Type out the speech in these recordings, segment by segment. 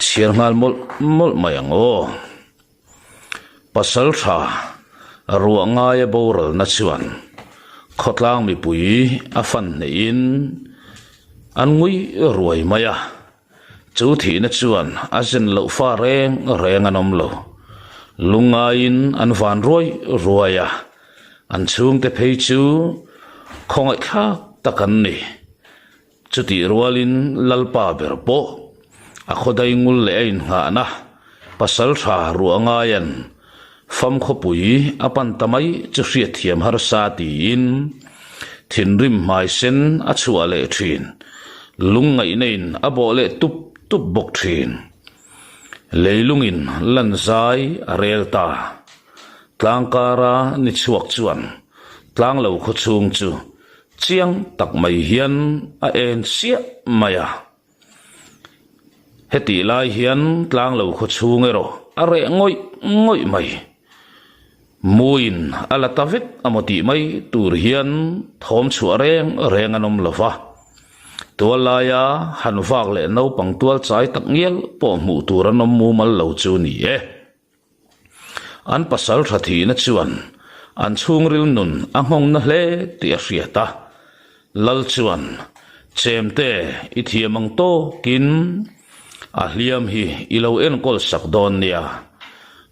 Chhiar nghal mawlh mawlh mai ang aw. Pasal tha ruah ngaia boralna chuan khawtlang mipui a fan hnehin an ngui ruai mai a, chu thihna chuan a zen loh fa reng reng an awm lo. Lungngaiin an van ruai ruai a, an chhungte phei chu khawngaihthlak tak an ni. Chutih rualin Lalpa ber pawh a khawdai ngul leh a inngahna pasaltha ruah ngaian fam khawpui a pan ta mai chu hriatthiam harsa tiin thinrim hmai sen a chhuah leh thin, lungngaihna-in a bawh leh tup tup bawk thin. Leilungin lan zai a rel ta. Tlangkara ni chhuak chuan tlanglo khawchhung chu Chiang tak mai hian a en siah mai a. Hetih lai hian tlang lo khaw chhung erawh a reh ngawih ngawih mai. Muin a la ta vek a maw tih mai tur hian thawm chhuah reng reng an awm lo va. Tual laia han vak leh naupang tual chai tak ngial pawh hmuh tur an awm mumal lo chu ni e. An pasal tha thihna chuan an chhungril nun a nghawng na hle tih a hriat a. Lal chuan, Chemte, i thiam ang tawkin a hliam hi i lo enkawl sak dawn nia.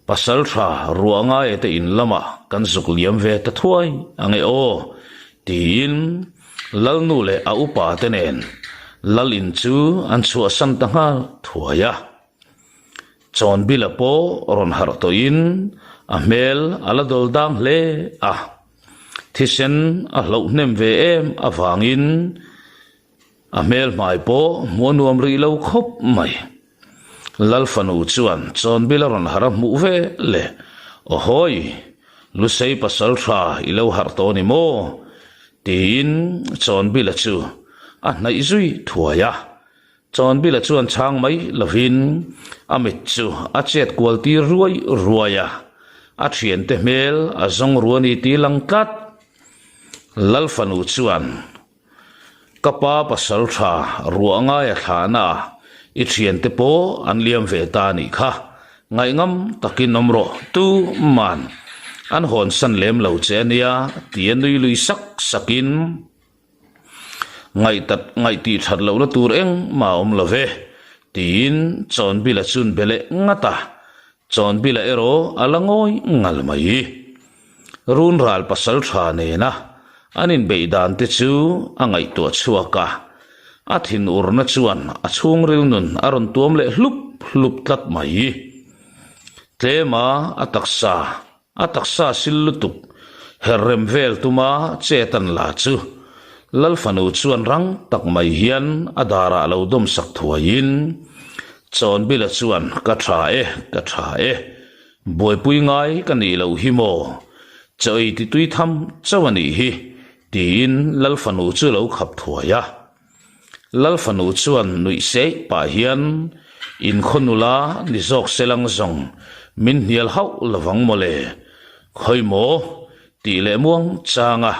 Pasal tha ruah ngaia te in lamah kan zuk liam ve ta thuai ang e aw, tiin Lalnu leh a upa te nen Lal in chu an chhuahsan ta nghal thuai a. Chawnbila pawh rawn harh tawhin a hmel a la dawl dang hle a, thisen a hloh hnem ve em avangin a hmel hmai pawh hmuh a nuam rih lo khawp mai. Lalfanu chuan Chawnbila rawn harh a hmuh ve le, Awhawi, Lusei pasal tha i lo harh tawh a ni maw? tiin Chawnbila chu a hnaih zui thuai a. Chawnbila chuan chhang mai lovin a mit chu a chet kual tir ruai ruai a, a thiante hmel a zawng ru a ni tih lang tlat. Lalfanu chuan, Ka pa pasal tha ruah ngaia thlahna ah i thiante pawh an liam ve ta a nih kha, ngaihngam takin awm rawh tu man an hawnsan lem lo che a nia ti a nui lui sak sakin, Ngaihtat ngaihtih that lohna tur engmah a awm lo ve, tiin Chawnbila chun be leh ngat a, Chawnbila erawh a la ngawi ngal mai. Run ral pasal tha nena an inbeih dan te chu a ngaihtuah chhuak a, a thinurna chuan a chhungril nun a rawn tuam leh hlup hlup tlat mai. Tlema a taksa A taksa sil lutuk her rem vel tuma chet an la chu Lal fanu chuan rang tak mai hian a darah lo dawm sak thuaiin Chawnbila chuan ka tha e, ka tha e, buaipui ngai ka nih loh hi maw, chaw ei ti tui tham chauh a nih hi tiin Lal fanu chu lo khap thuai a. Lal fanu chuan nuih seih pah hian inkhaw nula ni zawk se lang zawng min hnial hauh lovang mawle, khawi maw tih leh muang chang a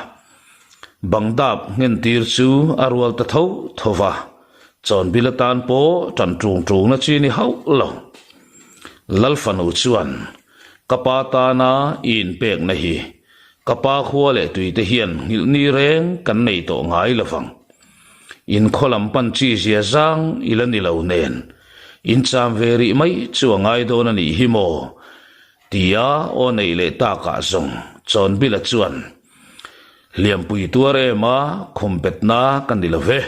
bang dap nghen tir chu a rual ta tho tho va, chawnbil atan pawh tan tung tung na chi ni hauh lo. Lal fanu chuan ka pa tana i inpekna hi Ka pa khua leh tuite hian nghilh ni reng kan nei tawh ngai lo vang. In khaw lam pan chi zia zang i la ni lo nen, in cham ve rih mai chu a ngai dawn a nih hi maw? Tia aw neih leh takah zawng Chawnbila chuan, Hliampui tuar em a, khum betna ka ni lo ve.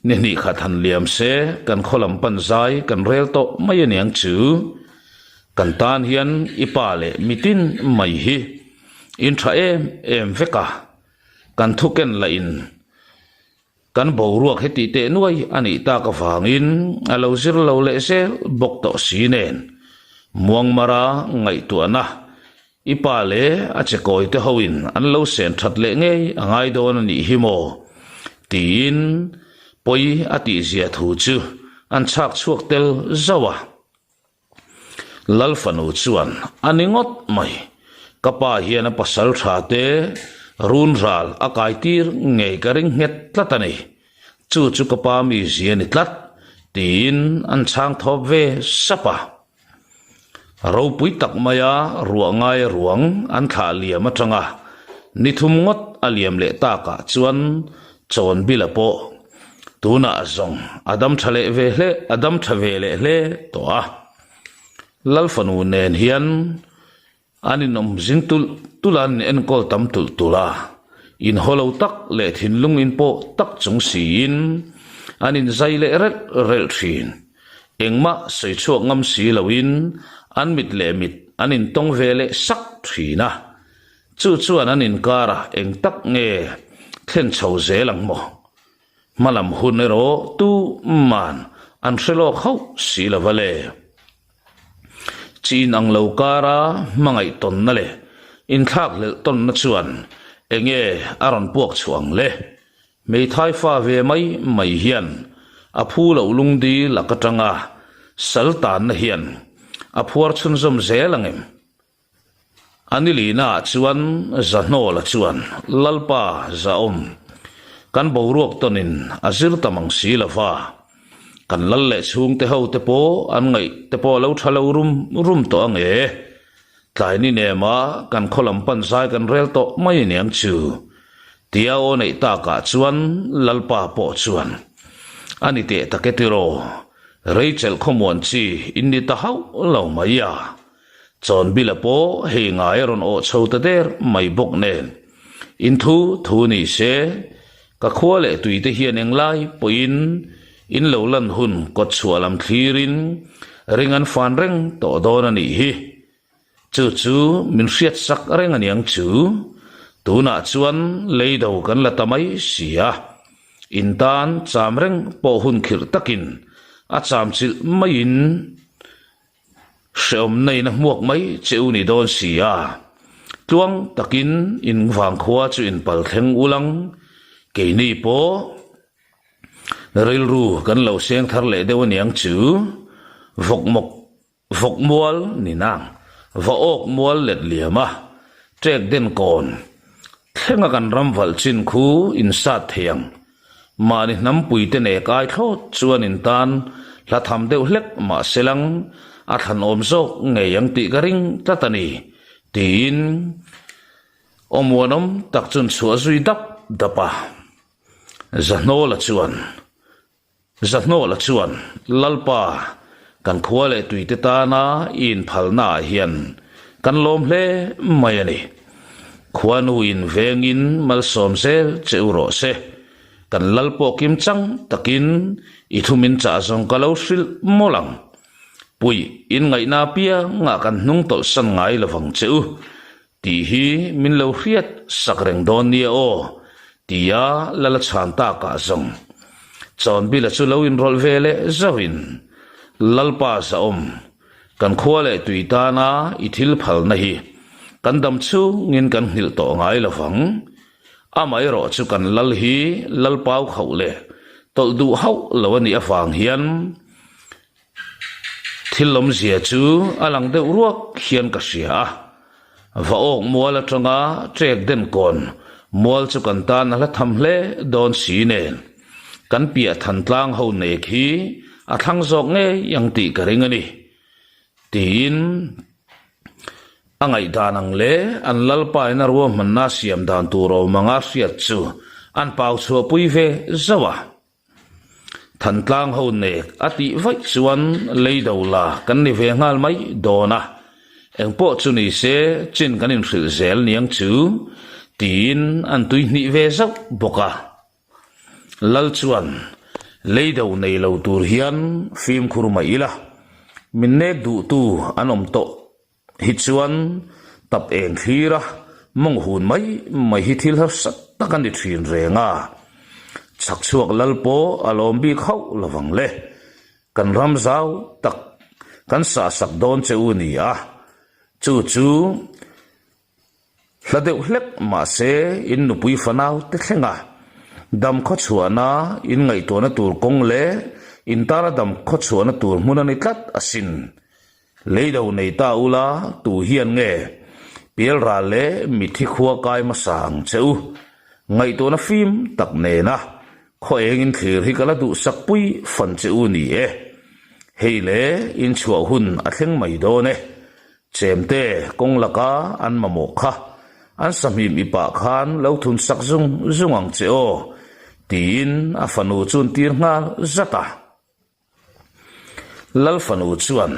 Ni hnih khat han liam se kan khaw lam pan zai kan rel tawh mai a niang chu. Kan tan hian i pa leh mitin mai hi in tha em em vek a, kan thu ken lah in kan boruak heti teh nuai a nih tak avangin a lo zir lo leh zel bawk tawh si nen Muangmara ngaihtuahna i pa leh a chekawi te ho in an lo sen that leh ngei a ngai dawn a nih hi maw tiin pawi a tihzia thu chu an chhak chhuak tel zauh a. Lal fanu chuan a ni ngawt mai. Ka pa hian a pasal tha te run ral a kai tir ngei ka ring nghet tlat a ni. Chu chu ka pa mizia ni tlat. Tiin an chhang thawp ve sap a. Ropui tak maia ruah ngai ruang an thlah liam atanga ni thum ngawt a liam leh takah chuan Chawnbila pawh tunah zawng a dam tha leh ve hle a dam tha ve leh hle tawh a. Lalfanu nen hian An inawm zing tulh tulh a, an inenkawl tam tulh tulh a, inhaw lo tak leh thinlung inpawh tak chung siin an inzai leh relh relh thin. Engmah sawi chhuak ngam si loin an mit leh mit an intawng ve leh sak thin a, chu chuan an inkarah eng tak nge thlen chho zel ang maw? Hmalam hun erawh tuman an hre lawk hauh si lo va le. Chin ang lo kara hmangaih tawnna leh inthlak hlelh tawnna chuan enge a rawn puak chhuah ang le? Hmeithai fa ve mai mai hian a phu loh lungdi lak atanga sal tanna hian a phuar chhunzawm zel ang em? A ni lihnaah chuan Zahnawla chuan, Lalpa, Zahawm, kan boruak tawnin a zir ta mang si lo va, kan lal leh chhungte ho te pawh an ngaih te pawh a lo tha lo rum rum tawh ang e. Tlai ni nema kan khaw lam pan zai kan rel tawh mai aniang chu. Tia aw neih takah chuan Lalpa pawh chuan, A ni teh tak e tiraw, Rachel khawmuan chi in ni ta hauh lo mai a. Chawnbila pawh hei ngai a rawn awh chho ta der mai bawk nen, in thu thu ni se, ka khua leh tuite hian englai pawhin in lo lan hun kawt chhuah lam thlirin ring an fan reng tawh dawn a nih hi. Chu chu min hriat sak reng a niang chu, tunah chuan leido kan la ta mai si a, in tan cham reng pawh hun khirh takin a cham chilh maiin, Hreawm neina hmuak mai che u ni dawn si a, tluang takin in vangkhua chu in pal thleng ul ang, keini pawh rilru kan lo seng thar leh deuh aniang chu, vawkmawk vawk mual ni nang, va awk mual let liam a, ṭek den kawn thlenga kan ram valh chin khu in sat thei ang. Mahni hnampuite nek ai thlawt chuan in tan hla tham deuh hlek mah se lang a thlanawm zawk ngei ang tih ka ring tlat a ni, tiin awmuanawm tak chuan chhuah zui dap dap a. Zahnawla chuan Zahnawla chuan, Lalpa, kan khua leh tuite tana i inphalnaah hian kan lawm hle mai a ni. Khuanuin vengin malsawm zel che u rawh se. Kan lal pawh kim chang takin i thu min chah zawng ka lo hrilh mawlh ang. Puih inngaihna apiangah kan hnung tawlhsan ngai lovang che u. Tih hi min lo hriat sak reng dawn nia aw, tia Lala chhan takah zawng Chawnbila chu lo inrawlh ve leh zauhin, Lalpa zahawm, kan khua leh tui tana i thil phalna hi kan dam chhungin kan nghilh tawh ngai lo vang. Amaherawh chu kan lal hi Lalpau khauh leh tawlh duh hauh lo a nih avang hian, Thil awmzia chu a lang deuh ruak hian ka hria a, va awk mual atanga trek den kawn mual chu kan tan a hla tham hle dawn si nen kan piah than tlang ho nek hi a thlang zawk ngei ang tih ka ring a ni tiin a ngaihdan ang leh an lalpa in a ruahmanna siam dan tur awm anga hriat chu an pau chhuahpui ve zauh a. Thantlang ho nek a tih vaih chuan leido la kan ni ve nghal mai dawn a, engpawh chu ni se chin kan inhrilh zel niang chu tiin an tui hnih ve zauh bawk a. Lal chuan leido nei lo tur hian fimkhur mai ila, min nek duhtu an awm tawh Hi chuan tap eng thlir a, mawng hun mai mai hi thil harsa tak a ni thin reng a. Chhak chhuak lal pawh a lawm bik hauh lo vang le. Kan ram zau tak kan sah sak dawn che u ni a, chu chu Hla deuh hlek mahse in nupui fanau te thlenga dam khawchhuahna in ngaihtuahna tur kawng leh in tana dam khawchhuahna tur hmun a ni tlat asin. Leido nei ta ula tu hian nge pialral leh mithi khua kai hmasa ang che u. Ngaihtuahna fim tak nena. Khaw engin thlir hi ka la duhsak pui fan che u ni e. Hei le, in chhuah hun a thleng mai dawn e. Chemte kawng laka an mamawh kha an sahmim i pah khan lo thun sak zung zung ang che aw, tiin a fanu chu an tir nghal zat a. Lal fanu chuan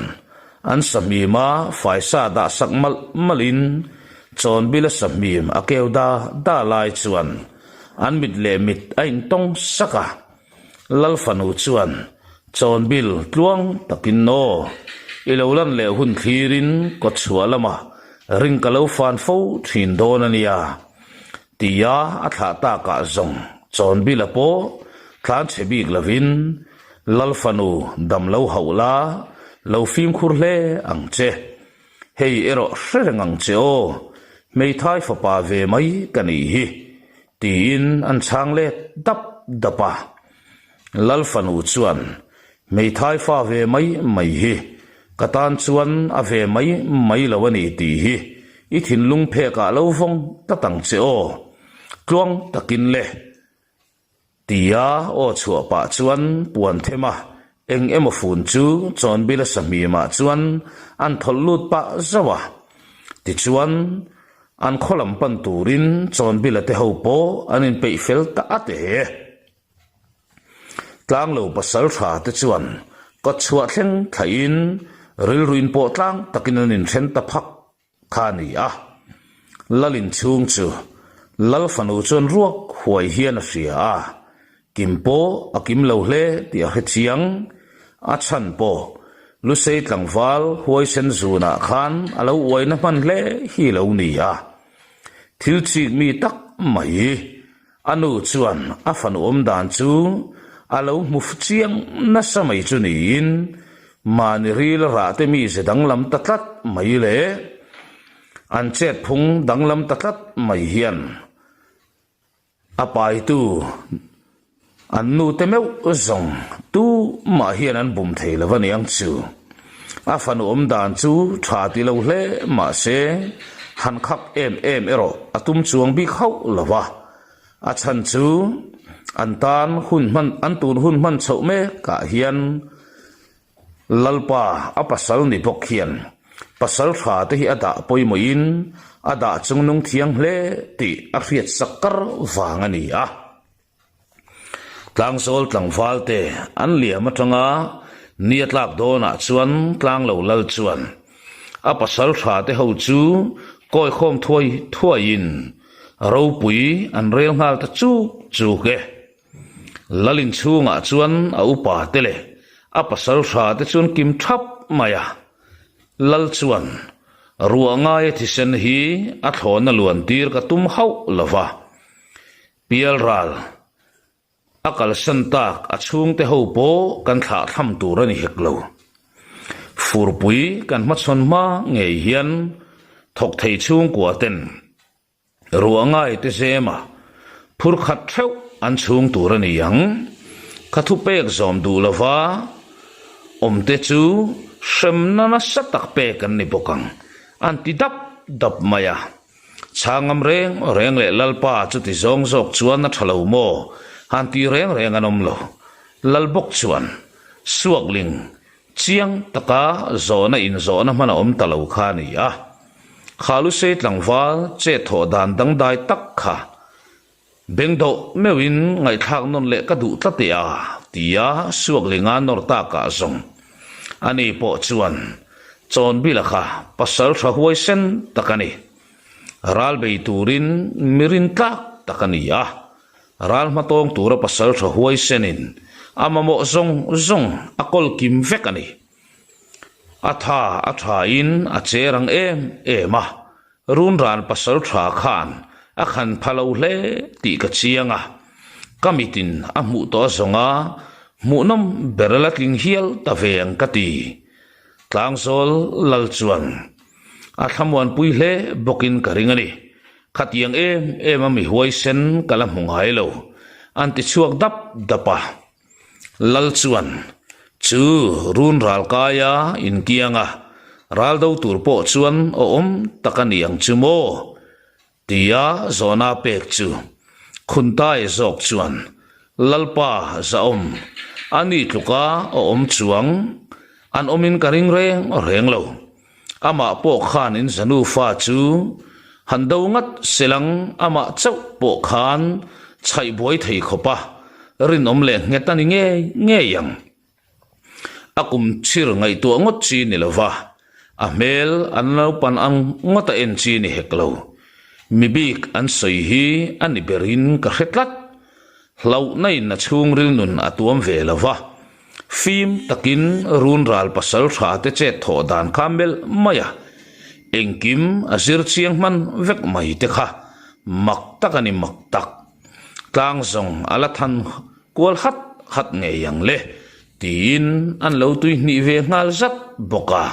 an sahmim a faisa dah sak malh malhin Chawnbila sahmim a keu da da lai chuan an mit leh mit a intawng sak a. Lal fanu chuan Chawnbil tluang takin aw, i lo lan leh hun thlirin kawtchhuah lamah ring ka lo fan fo thin dawn a nia. Tia a thlah takah zawng Chawnbila pawh tlan chhe bik lovin Lal fanu dam lo hauh la, lo fimkhur hle ang che. Hei erawh hre reng ang che aw, hmeithai fapa ve mai ka nih hi, tiin an chhang let dap dap a. Lal fanu chuan hmeithai fa ve mai mai hi ka tan chuan a ve mai mai lo a ni tih hi i thinlung phekah lo vawng tlat ang che aw, tluang takin le. Tia aw chhuah pah chuan puan them a, eng emaw fun chu Chawnbila sahmimah chuan an thawlh lut pah zauh a. Tichuan, an khaw lam pan turin Chawnbila te ho pawh an inpeih fel ta a te. Tlanglo pasal tha te chuan kawtchhuah thleng thlaihin rilru inpawh tlang takin an inthen ta phak kha a ni a. Lal inchhung chu Lal fanu chuan ruak huai hian a hria a, kim pawh a kim lo hle tih a hre chiang. A chhan pawh Lusei tlangval huaisen zunah khan a lo uaina hman hle hi lo ni a. Thil chik mi tak mai A nu chuan a fanu awm dan chu a lo hmu chiang nasa mai chu niin mahni ril rah te mize danglam ta tlat mai leh an chet phung danglam ta tlat mai hian a paitu an nu te meuh zawng tu mah hian an bum thei lo a niang chu. A fanu awm dan chu tha ti lo hle mah se han khak em em erawh a tum chuang bik hauh lo va. A chhan chu an tan hun hman an tun hun hman chhoh mekah hian Lalpa a pasal ni bawk hian pasal tha te hi a dah pawimawhin a dah chungnung thiang hle tih a hriat sak kar vang a ni a. Tlangzawl tlangval te an liam atanga ni a tlak dawnah chuan Tlanglo lal chuan a pasal tha te ho chu kawikhawm thuai thuaiin ropui an rel nghal ta chuk chuk e. Lal inchhungah chuan a upa te leh a pasal tha te chuan kim thap mai a. Lal chuan ruah ngaia thisen hi a thlawhna luan tir ka tum hauh lova. Pialral, a kalsan tak a chhungte ho pawh kan thlah thlam tur a ni hek lo. Furpui kan hmachhawn hma ngei hian thawk thei chhungkua ten ruah ngai te zema phur khat theuh an chhung tur a ni ang. Ka thupek zawm duh lova awmte chu hremna nasa tak pek an ni bawk ang, an ti dap dap mai a. Chhangam reng reng leh Lalpa chuti zawng zawk chuan a tha lo maw? Han ti reng reng an awm lo. Lal bawk chuan Suakling chiang taka zawhna inzawhna hman a awm ta lo kha a ni a. Kha Lusei tlangval chet thawh dan dangdai tak kha Bengdawh meuhin ngaihthlak nawn leh ka duh tlat e a, tia Suaklinga nawr takah zawng. Ani pawh chuan Chawnbila kha pasal tha huaisen tak a ni. Ral bei turin mi rintlak tak a ni a, ral hmatawng tura pasal tha huaisenin a mamawh zawng zawng a kawl kim vek a ni. A tha a thain a che rang em em a, Runran pasal tha khan a khan pha lo hle tih ka chiang a, ka mitin a hmuh tawh a zawng a, hmuhnawm ber la tling hial ta ve ang ka ti. Tlangzawl lal chuan a thlamuanpui hle bawkin ka ring a ni. Khatiang em em a mi huaisen ka la hmu ngai lo, an ti chhuak dap dap a. Lal chuan, Chu run ral kaia inkiang a, ral do tur pawh chuan awm tak a ni ang chu maw? tia zawhna pek chu Khuntai zawk chuan. Lalpa zahawm a ni tluka a awm chuang an awmin ka ring reng reng lo. Amah pawh khan in zanu fa chu han do ngat selang amah chauh pawh khan chhaih buai thei khawp a, rinawm leh nghet a ni ngei ngei ang. A kum chhir ngaihtuah ngawt chi ni lova, a hmel an naupan ang ngawt a en chi ni hek lo. Mi bik an sawi hi a ni berin ka hre tlat. Hlauhna in a chhungril nun a tuam ve lova, fim takin run ral pasal tha te chet thawh dan kha melh mai a, engkim a zir chiang hman vek mai te kha mak tak a ni mak tak. Tlang zawng a la than kual hat hat ngei ang le tiin an lo tui hnih ve nghal zat bawk a.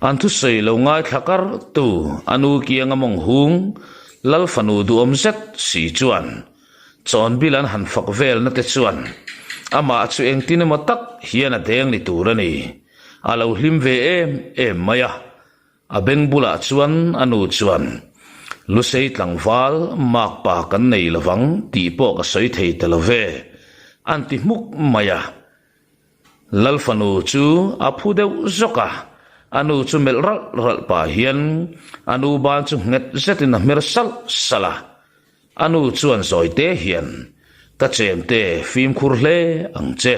An thusawi lo ngaithla kar tu a nu kianga mawng hung Lal fanu duhawm zet si chuan Chawnbil an han fak velna te chuan amah chu engtin emaw tak hian a deng ni tur a ni. A lo hlim ve em em mai a. A beng bulah chuan a nu chuan, Lusei tlangval makpa kan nei lovang tih pawh ka sawi thei ta lo ve, an ti hmuk mai a. Lal fanu chu a phu deuh zawk a, a nu chu melh ralh ralh pah hian a nu ban chu nghet zetin a hmer salh salh a. A nu chuan zawi te hian, Ka chemte fimkhur hle ang che.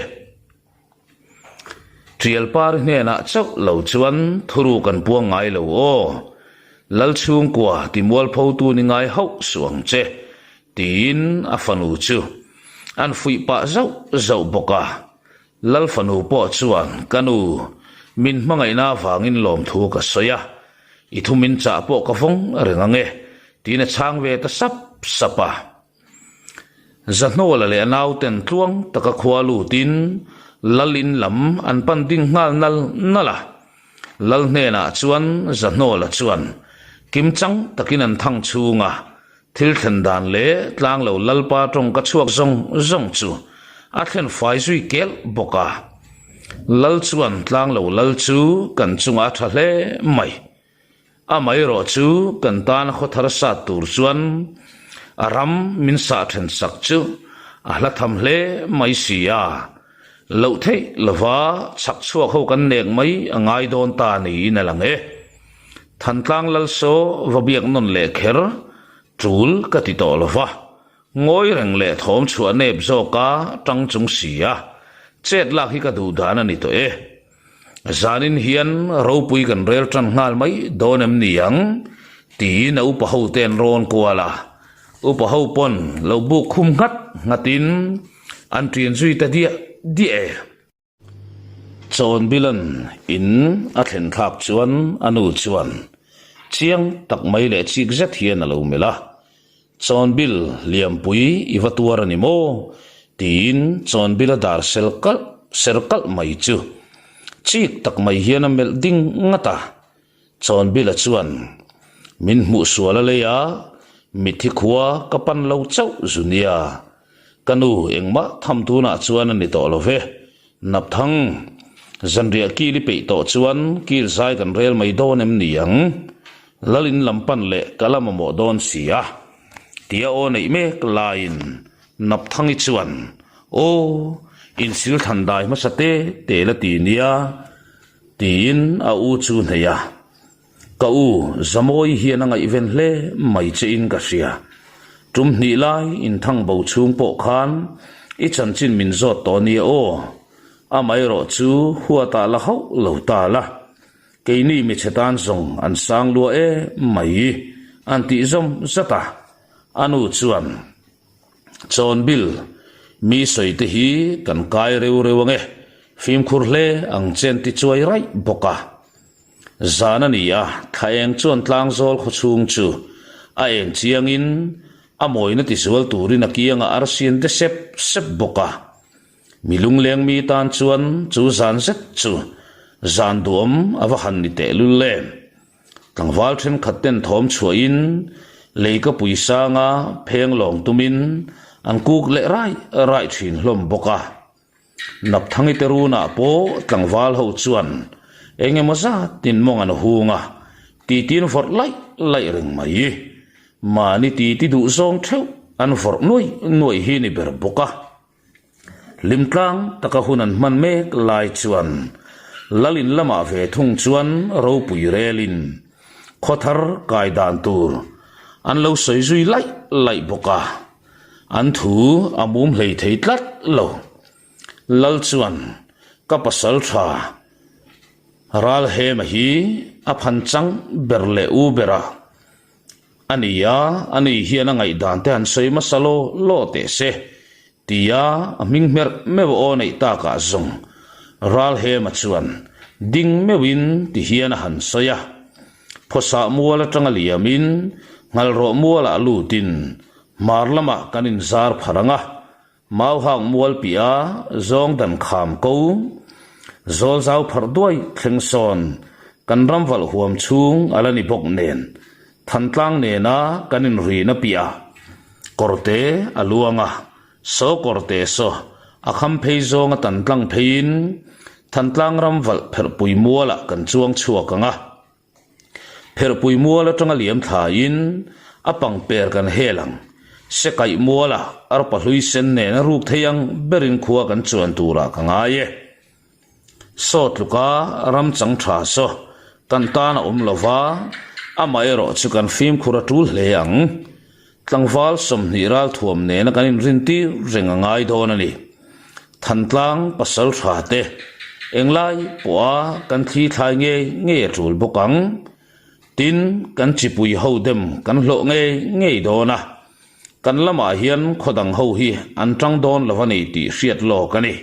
Ṭialpar hnenah chauh lo chuan thuru kan puang ngai lo aw. Lal chhungkua ti mualphotu ni ngai hauh suh ang che, tiin a fanu chu an fuih pah zauh zauh bawk a. Lal fanu pawh chuan, Ka nu, min hmangaihna avangin lawmthu ka sawi a, i thu min chah pawh ka vawng reng ang e, tiin a chhang ve ta sap sap a. Zahnawla leh a nauten tluang taka khua lutin Lal in lam an pan ding nghal nal nal a. Lal hnenah chuan Zahnawla chuan kimchang takin an thang chhung a, thil thlen dan leh tlang lo Lalpa tawng ka chhuak zawng zawng chu a thlen fai zui kel bawk a. Lal chuan tlang lo Lal chu kan chungah a tha hle mai. Amaherawh chu kan tana khaw thar sat tur chuan a ram min sah then sak chu a hla tham hle mai si a, loh theih lova chhak chhuak ho kan nek mai a ngai dawn ta niin a lang e. Thantlang Lalsaw va biak nawn leh kher tul ka ti tawh lova, ngawi reng leh thawm chhuah nep zawka tang chung si a, chet lak hi ka duh dan a ni tawh e. Zanin hian ropui kan rel tan nghal mai dawn em ni ang? tiin a upa ho te an rawn kual a. Upa ho pawn lo buk khum nghat nghatin an ṭin zui ta diah diah e. Chawnbilan in a thlen thlak chuan a nu chuan chiang tak mai leh chik zet hian a lo melh a. Chawnbil liampui i va tuar a ni maw? tiin Chawnbila dar sel kalh ser kalh mai chu chik tak mai hian a melh ding ngat a. Chawnbila chuan, Min hmuh sual a lei a, mitthi khua ka pan lo chauh zu nia. Ka nu engmah tham tunah chuan a ni tawh lo ve. Napthang, zanriah kil i peih tawh chuan kil zai kan rel mai dawn em ni ang? Lalin lam pan leh ka la mamawh dawn si a, tia aw neih mek laiin Napthangi chuan, Aw, insil than dai hmasa te te la ti nia, tiin a u chu hneih a. Ka u, Zamawi hian a ngaihven hle mai che in ka hria. Tum hnih lai inthang bo chhung pawh khan i chanchin min zawt tawh nia aw. Amaherawh chu huatah la hauh lo ta la. Keini michhe tan zawng an sang lua em mai an tih zawm zat a. A nu chuan, Chawnbil, mi sawi te hi kan kai reu reu ange, fimkhur hle ang che an ti chuai raih bawk a. Zan a ni a, thla eng chuan tlangzawl khaw chhung chu a eng chiangin a mawina tizual turin a kiangah arsi an de sep sep bawk a. Mi lungleng mi tan chuan chu zan zet chu zan duhawm a va han ni tehlul em. Tlangval thenkhat ten thawm chhuahin leikapui sanga pheng lawng tumin an kuk leh raih raih thin hlawm bawk a. Napthangi te runah pawh tlangval ho chuan eng emaw zatin mawng an hung a, titin vawrh laih laih reng mai. Mahni titi duh zawng theuh an vawrh nuaih nuaih hi ni ber bawk a. Hlimtlang taka hun an hman mek lai chuan Lalin lamah ve thung chuan ropui relin khawthar kai dan tur an lo sawi zui laih laih bawk a, an thu a mum hlei thei tlat lo. Lal chuan ka pasal tha Ralhema hi a phan chang ber leh u ber a a ni a, ani hian a ngaihdan te han sawi hmasa law law teh se tia a hming hmerh meuh aw neih takah zawng Ralhema chuan ding meuhin ti hian a han sawi a, Phawsah mual atanga liamin Nghalrawh mualah lutin hmar lamah kan inzar pharh ang a, Mauhak mual piah zawng dan kham ko, zawl zau pharh duai thleng sawn kan ram valh huam chhung a la ni bawk nen, Thantlang nena kan inrina piah kawrte a luang a, saw kawrte saw a kham phei zawnga tan tlang pheiin Thantlang ram valh pherhpui mualah kan chuang chhuak ang a. Pherhpui mual atanga liam thlaiin a pangper kan hel ang. Sekaih muala arpa hlui sen nen a ruk thei ang berin khua kan chuan turah ka ngai e. Saw tluka ram chang tha saw kan tan a awm lova, amaherawh chu kan fimkhur a tul hle ang. Tlangval 20 ralthuam nena kan inrintir reng a ngai dawn a ni. Thantlang pasal tha te englai pawha kan thli thlai ngei ngei a tul bawk ang. Tin, kan chipui ho dem kan hlawh ngei ngei dawn a. Kan lamah hian khaw dang ho hi an tang dawn lo a ni tih hriat lawk a ni.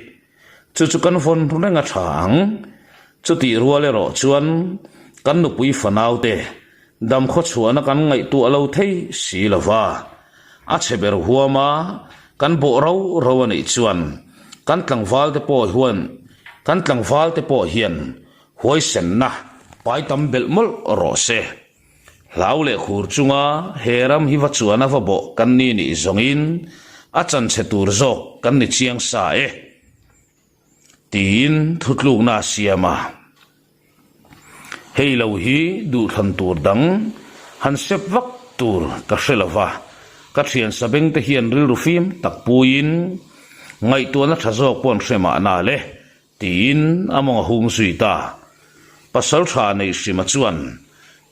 Chu chu kan vawn reng a tha ang. Chutih rual erawh chuan kan nupui fanaute dam khawchhuahna kan ngaihtuah lo thei si lo va. A chhe ber huama kan bawh ro ro a nih chuan kan tlangvalte pawh huan kan tlangvalte pawh hian huaisenna pai tam belh mawlh rawh se. Hlau leh khur chunga he ram hi va chuan a va bawh kan ni nih zawngin a chanchhe tur zawk kan ni chiang sa e. Tiin thutlukna a siam a. Hei lo hi duhthlan tur dang han sep vak tur ka hre lo va, ka thian sabeng te hian rilru fim tak puiin ngaihtuahna tha zawk pawh an hre mahna le tiin a mawng a hung zui ta. Pasal tha neih hrima chuan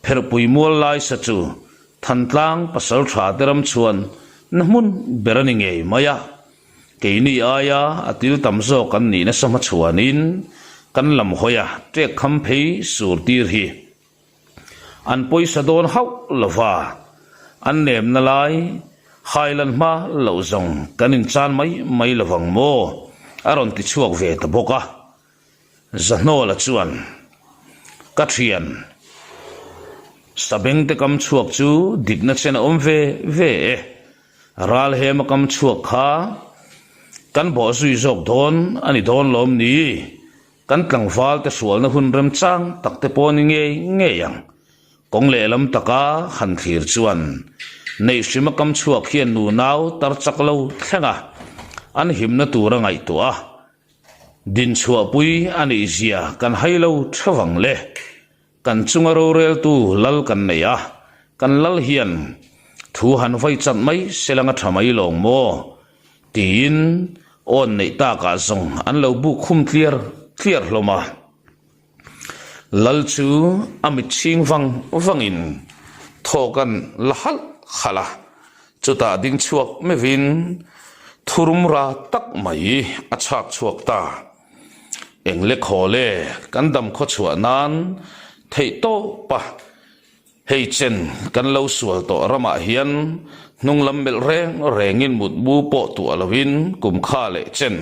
pherhpui mual lai sa chu Thantlang pasal tha te ram chhuan na hmun ber a ni ngei mai a. Keini aia a til tam zawk an nih nasa hmachhuanin kan lam hawi a ṭek kham phei sur tir hi an pawisa dawn hauh lova, an nemna lai hailan hma loh zawng kan inchan mai mai lovang maw a rawn ti chhuak ve ta bawk a. Zahnawla chuan, Ka thian, Sabengte kam chhuak chu dikna chen a awm ve ve e. Ral hema kam chhuak kha kan bawh zui zawk dawn a ni dawn lawm ni? Kan tlangval te hrualna hun remchang tak te pawh ni ngei ngei ang. Kawng lehlam taka han thlir chuan Neihhrima kam chhuak hian nunau tar chak lo thleng a, an himna tur a ngaihtuah a, dinchhuahpui a nih zia kan hai lo theuh ang le. Kan chunga roreltu lal kan nei a, kan lal hian thu han vai chat mai se lang a tha mai lawng maw? tiin awn neih takah zawng an lo buk khum tliar tliar hlawm a. Lal chu a mit chhing vang vangin thawk an la halh halh a, chutah ding chhuak meuhin thurum ra tak mai a chhak chhuak ta. Engle khawl e, kan dam khaw chhuah nan theih tawp a, hei chen kan lo sual tawh ramah hian hnung lam melh reng rengin mutmu pawh tuah lovin kum kha leh chen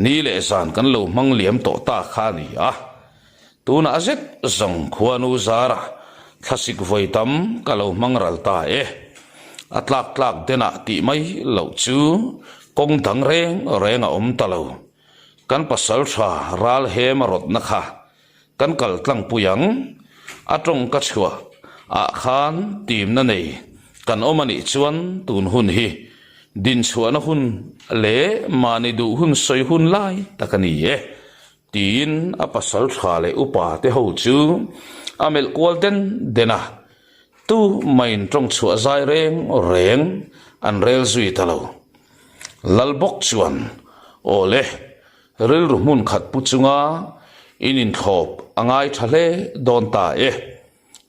ni leh zan kan lo hmang liam tawh ta kha a ni a. Tunah zet zawng khuanu zara thlasik vawi tam ka lo hmang ral ta e. A tlak tlak denah tih mai loh chu kawng dang reng reng a awm ta lo. Kan pasal tha ral hem a rawtna kha kan kal tlangpui ang. A tawng ka chhuah ah khan timna nei kan awm a nih chuan tun hun hi dinchhuahna hun leh mahni duh hun sawi hun lai tak a ni e tiin a pasal tha leh upa te ho chu a melh kual den den a. Tu main tawng chhuah zai reng reng an rel zui ta lo. Lal bawk chuan, Aw le, rilru hmun khat pu chunga in inthlawp a ngai tha hle dawn ta e.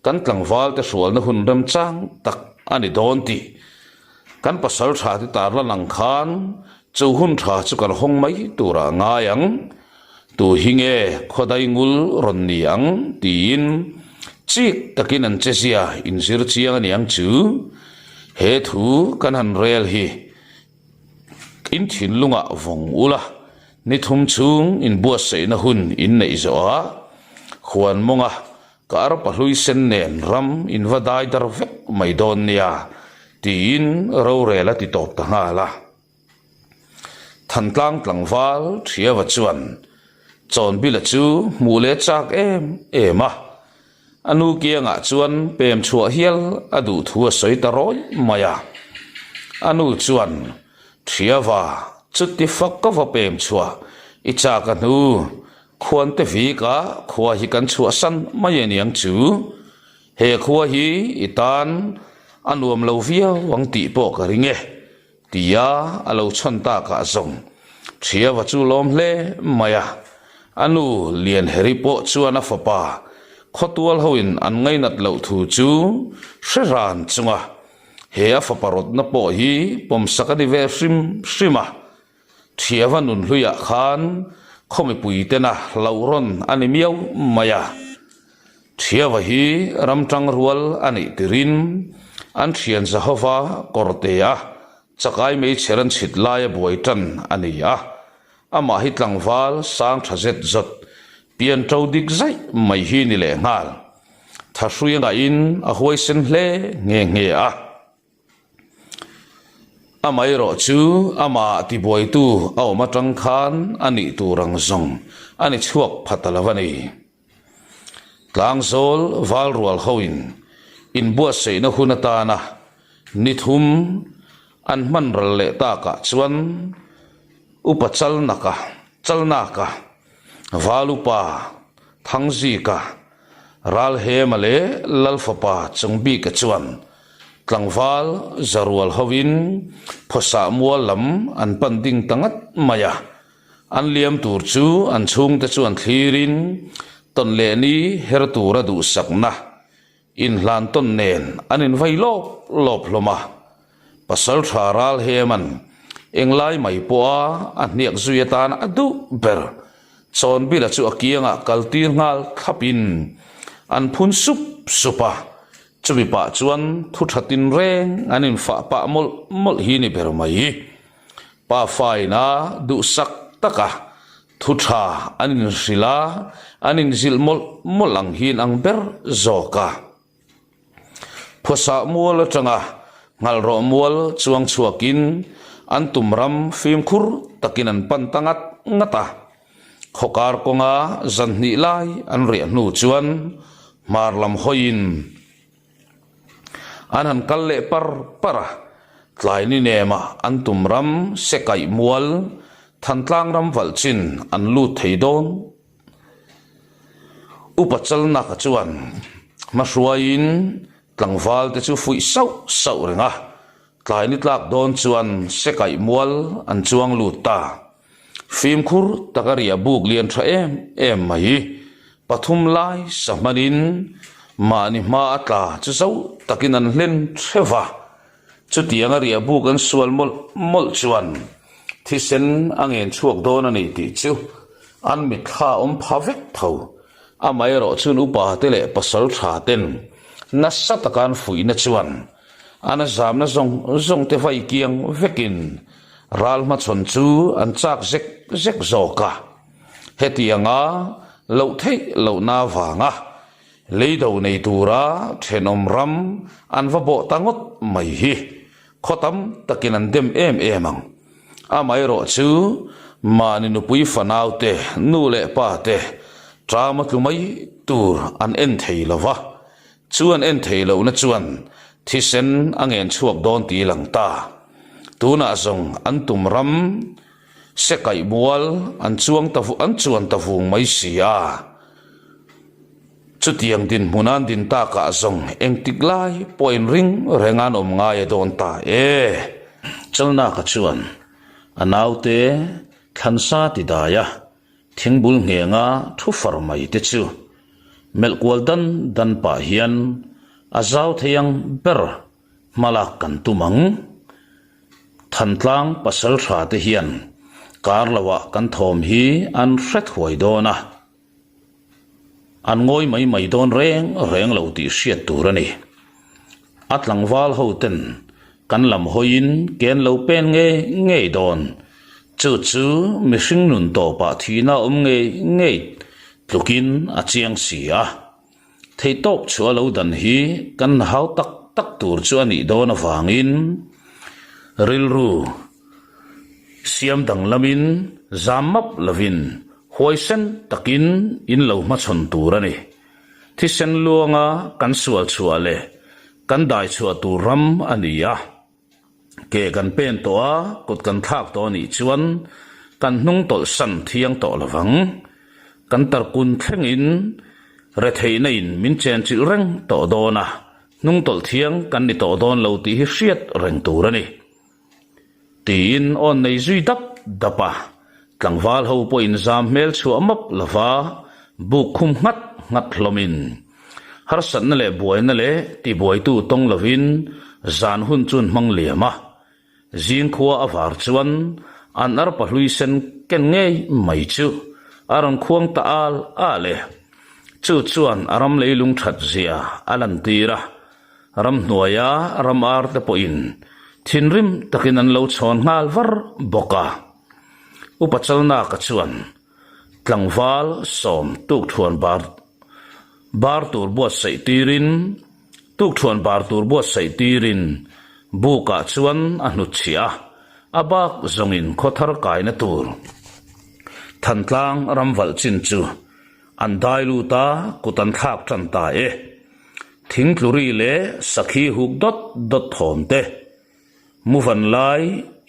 Kan tlangval te hrualna hun remchang tak a ni dawn tih kan pasal tha te tarlan ang khan chu hun tha chu kan hawng mai turah a ngai ang. Tu hi nge khawdai ngul rawn ni ang tiin chik takin an che zia inzir chiang a niang chu. He thu kan han rel hi in thinlungah vawng ula, ni thum chhung inbuatsaihna hun in neih zawhah huan mawnga Ka arpa hlui sen nen ram in va dai dar vek mai dawn nia, tiin rorel a ti tawp ta nghal a. Thantlang tlangval Thiava chuan Chawnbila chu hmuh leh chak em em a, a nu kiangah chuan pem chhuah hial a duh thu a sawi ta rawi mai a. A nu chuan Thiava chuti fak ka va pem chhuah i chak a hnu Khuante vika khua hi kan chhuahsan mai a niang chu. He khua hi i tan a nuam lo viau ang tih pawh ka ring e, tia a lo chhan takah zawng Thiava chu lawm hle mai a. A nu Lianheri pawh chuan a fapa khawtual hoin an ngainat loh thu chu hre ran chunga he a fapa rawtna pawh hi pawmsak a ni ve hrim hrim a. Thiava nun hluiah khan khaw mipui tena hlauh rawn a ni miau mai a. Thiava hi ram tang rual a nih tirin an thian Jehova kawrtea chakai meichher an chhit laia buai tan a ni a. Amah hi tlangval sang tha zet zawt, pian to dik zaih mai hi ni lehnghal. Thahrui a ngahin a huaisen hle nghe nghe a. Amaherawh chu amah tibuaitu a awm atang khan a nih tur ang zawng a ni chhuak pha ta lo a ni. Tlangzawl valrual hoin inbuatsaihna hun atana ni thum an hman ral leh takah chuan Upa Chalnaka, Chalnaka, Valupa Thangzika, Ralhema leh Lalfapa Chungbika chuan tlangval zarual hoin phawsah mual lam an pan ding ta ngat mai a. An liam tur chu an chhungte chuan thlirin tawn leh ni her tura duhsakna inhlan tawn nen an invai lawp lawp hlawm a. Pasaltha Ralhema'n englai mai pawha a hniak zui atan a duh ber Chawnbila chu a kiangah kaltir nghal thlapin an phun sup sup a. Chumi pah chuan thu tha tinreng an infah pah mawlh mawlh hi ni ber mai. Pa faina duhsak taka thu tha an inhrilh a, an inzilh mawlh mawlh ang hi an ang ber zawk a. Phuasah mual atanga Nghalrawh mual chuang chhuakin an tum ram fimkhur takin an pan ta ngat ngat a. Khawkar kawnga zan hnih lai an riah hnu chuan hmar lam hawiin an han kal leh par par a, tlai ni nemah an tum ram Sekaih mual Thantlang ram valh chin an lut thei dawn. Upa Chalnaka chuan hmahruaiin tlangval te chu fuih sauh sauh reng a, tlai ni tlak dawn chuan Sekaih mual an chuang lut ta. Fimkhur taka riah buk lian tha em em mai. Pathum lai sa hmanin mahni hma a tla chu zo takin an hlen theuh va. Chutianga riah buk an sual mawlh mawlh chuan thisen a ngen chhuak dawn a ni tih chu an mitthla awm pha vek tho. Amaherawhchuan upa te leh pasal tha ten nasa taka an fuihna chuan An zamna zawng zawng te vai kiang vekin ral hmachhawn chu an chak zek zek zawk a. Hetianga loh theih lohna avanga leido nei tura thenawm ram an va bawh ta ngawt mai hi khaw tam takin an dem em em ang. Amaherawh chu mahni nupui fanau te, nu leh pa te ṭam a tlu mai tur an en thei lo va. Chu an en theih lohna chuan thisen a ngen chhuak dawn tih lang ta. Tunah zawng an tum ram se kaih mual an chuang ta an chuan ta vung mai si a. Chutiang dinhmun an din takah zawng engtik lai pawhin ring reng an awm ngai a dawn ta e. Chalnaka chuan a naute thlansa ti dai a, thingbul nghenga thu far mai te chu melh kual dan dan pah hian a zau thei ang ber hmalak kan tum ang. Thantlang pasal tha te hian kar loah kan thawm hi an hre thuai dawn a, an ngawi mai mai dawn reng reng lo tih hriat tur a ni. A tlangval ho ten kan lam hawiin ken lo pen ngei ngei dawn, chu chu mihring nun tawpah thihna awm ngei ngei tlukin a chiang si a. Theihtawp chhuah lo dan hi kan hau tak tak tur chu a nih dawn avangin rilru siam danglamin zam map lovin huaisen takin in lo hmachhawn tur a ni. Thisen luanga kan sual chhuah leh kan dai chhuah tur ram a ni a. Ke kan pen tawh a, kut kan thlak tawh a nih chuan kan hnung tawlh san thiang tawh lo vang. Kan tarkun thlengin retheihna in min chenchilh reng tawh dawn a, hnung tawlh thiang kan ni tawh dawn lo tih hi hriat reng tur a ni. Tiin awn nei zui dap dap a, tlangval ho pawhin zam hmel chhuah map lova buk khum nghat nghat hlawmin harsatna leh buaina leh tibuaitu tawng lovin zan hun chu an hmang liam a. Zingkhua a var chuan an arpa hlui sen ken ngei mai chu a rawn khuang ta al al e. Chu chuan a ram leilung that zia a lantir a. Ramhnuaia ram ar te pawhin thinrim takin an lo chhawn nghal var bawk a. Upa Chalnaka chuan tlangval sawm tukthuan bar bar tur buatsaih tirin tukthuan bar tur buatsaih tirin bukah chuan a hnutchhiah a, a bak zawngin khawthar kaina tur Thantlang ramvalh chin chu an dai lut a, kut an thlak tan ta e. Thingtluri leh sakhi huk dawt dawt thawm te, muvan lai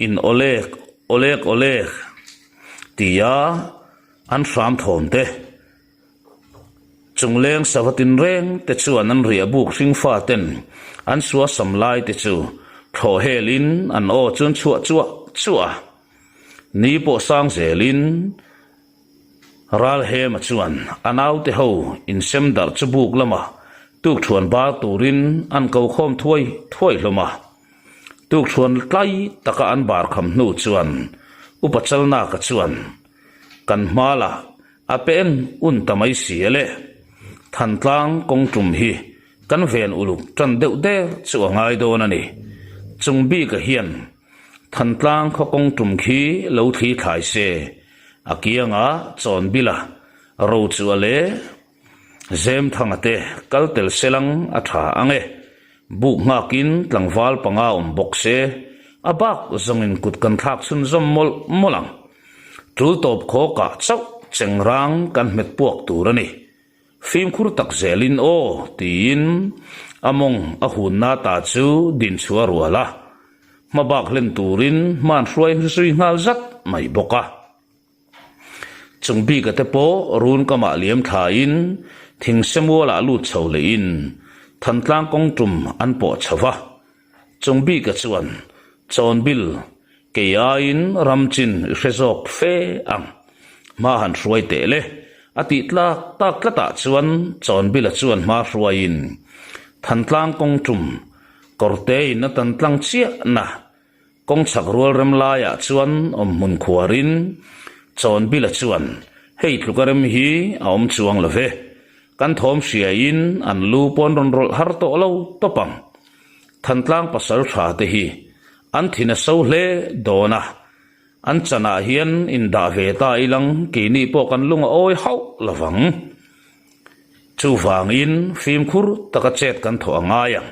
in awlek awlek awlek tia an hram thawm te, chungleng sava tinreng te chuan an riah buk hringfa ten an suasam lai te chu thlawh helin an aw chu an chhuah chuah chuah a, ni pawh sang zelin. Ralhema chuan a naute ho insem darh chu buk lama tukṭhuan bar turin an ko khawm thuai thuai hlawm a. Tukṭhuan tlai taka an bar kham hnu chuan Upa Chalnaka chuan, Kan hma lah a pe en un ta mai si a le. Thantlang kawng tum hi kan ven uluk ṭan deuh der chu a ngai dawn a ni. Chung bika hian Thantlang khaw kawng tum khi lo thli thlai se, a kianga Chawnbila, Rochua leh Zemthanga te kal tel selang a tha ang e. Buk nghakin tlangval panga awm bawk se, a bak zawngin kut kan thlak chhunzawm mawlh mawlh ang. Tul tawp khawkah chauh chengrang kan hmet puak tur a ni. Fimkhur tak zelin aw tiin a mawng a hunna ta chu din chhuah rual a, hmabak hlen turin hman hruai zui nghal zat mai bawk a. Chung bika te pawh run kamah liam thlain thingsemualah lut chho lehin Thantlang kawng tum an pawh chho va. Chung bika chuan Chawnbil kei aiin ram chin i hre zawk fe ang. Hma han hruai teh le. A tih tlak tak tlatah chuan Chawnbila chuan hma hruaiin Thantlang kawng tum kawrtein a tan tlang chiah na kawng chhak rual rem laiah chuan awm hmun khuarin Chawnbila chuan hei tluka rem hi a awm chuang lo ve. Kan thawm hriaiin an lu pawn rawn rawlh har tawh lo tawp ang. Thantlang pasal tha te hi an thin a so hle dawn a, an chanah hian indah ve ta ilang keini pawh kan lung a awi hauh lo vang. Chuvangin fimkhur taka chet kan thawh a ngai ang,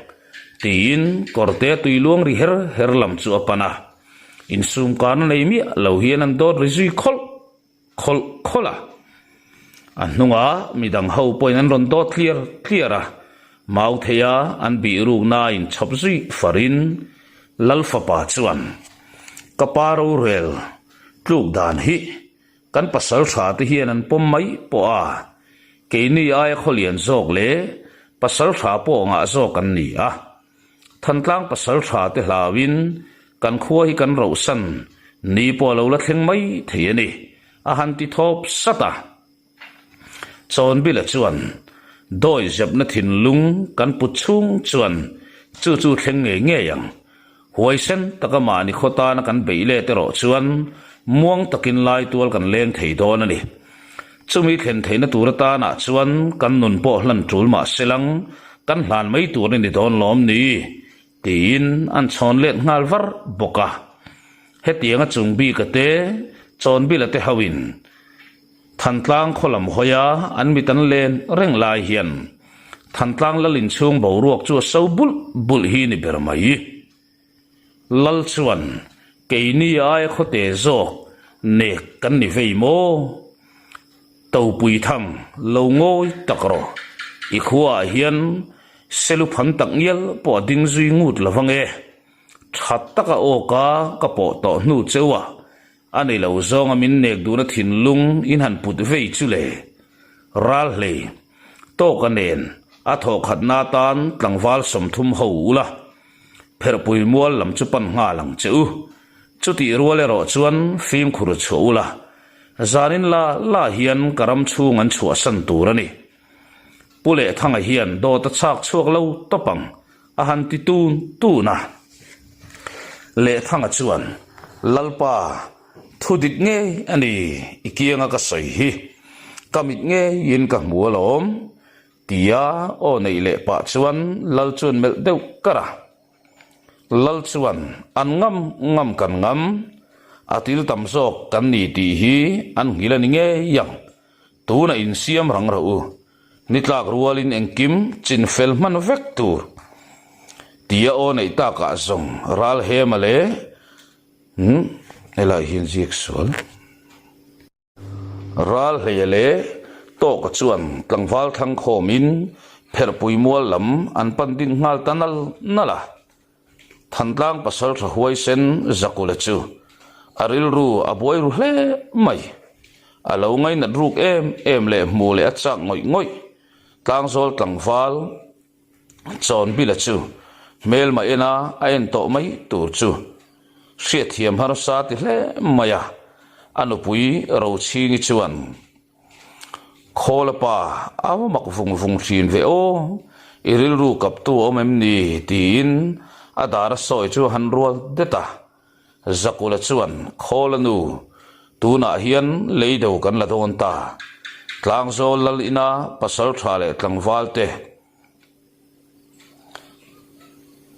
tiin kawrte tui luang ri her her lam chu a pan a. Insumkarna nei miah lo hian an dawt ri zui khawlh khawlh khawlh a. A hnungah midang ho pawhin an rawn dawt tliar tliar a, mau theia an bih ruknain chhawp zui farin Lal fapa chuan, Ka pa rorel tluk dan hi kan pasal tha te hian an pawm mai pawh a, keini aia khawlian zawk leh pasal tha pawh ngah zawk an ni a. Thantlang pasal tha te hlauin Kan khua hi kan rohsan ni pawh a lo la thleng mai thei a ni, a han ti thawp sat a. Chawnbila chuan dawi zepna thinlung kan put chhung chuan chu chu thleng ngei ngei ang. Huaisen taka mahni khaw tana kan beih let erawh chuan muang takin lai tual kan leng thei dawn a ni. Chumi thlen theihna tur atanah chuan kan nun pawh hlan tul mah se lang kan hlan mai tur a ni dawn lawm ni? Tiin an chhawn let nghal var bawk a. Hetianga chung bika te, Chawnbila te hoin Thantlang khaw lam hawia an mit an len reng lai hian Thantlang lal inchhung boruak chu a so bulh bulh hi ni ber mai. Lal chuan keini aia khawte zawk nek kan ni vei maw? Topui thang lo ngawi tak rawh. I khuaah hian selu phan tak ngial pawh a ding zui ngut lo vang e. Tha taka awka ka pawh tawh hnu cheu a, A ni lo zawnga min nek duhna thinlung in han put vei chu le. Ral hlei, tawka nen a thawhkhatna atan tlangval 30 ho ula, pherhpui mual lam chu pan nghal ang che u. Chutih rual erawh chuan fimkhur chhuah ula, zanin la la hian ka ram chhung an chhuahsan tur a ni. Pu Lehthanga hian dawt a chhak chhuak lo tawp ang a han ti tun tun a. Lehthanga chuan, Lalpa, thu dik ngei a ni, i kianga ka sawi hi. Ka mit ngeiin ka hmu alawm, tia aw neih leh pah chuan Lal chuan melh deuh kar a. Lal chuan, An ngam ngam kan ngam, a til tam zawk kan ni tih hi an nghil a ni ngei ang. Tunah insiam rang rawh u. Ni tlak rualin engkim chin fel hman vek tur. Tia aw neih takah zawng ral hema le Umm helai hian ziak sual. Ral hleia le tawka chuan tlangval thlang khawmin pherhpui mual lam an pan ding nghal ta nal nal a. Thantlang pasal tha huaisen Zakula chu a rilru a buai ru hle mai. A lo ngainat ruk em em leh hmu leh a chak ngawih ngawih. Tlangzawl tlangval Chawnbila chu hmelma ena a en tawh mai tur chu hriatthiam harsa ti hle mai a. A nupui Rochhingi chuan. Khawla pa, a va mak vung vung thin ve aw, i rilru kaptu a awm em ni? tiin a dar a sawi chu a han rual det a. Zakula chuan, Khawla nu, tunah hian leido kan la dawn ta. Tlangzawl lal ina pasal tha leh tlangval te,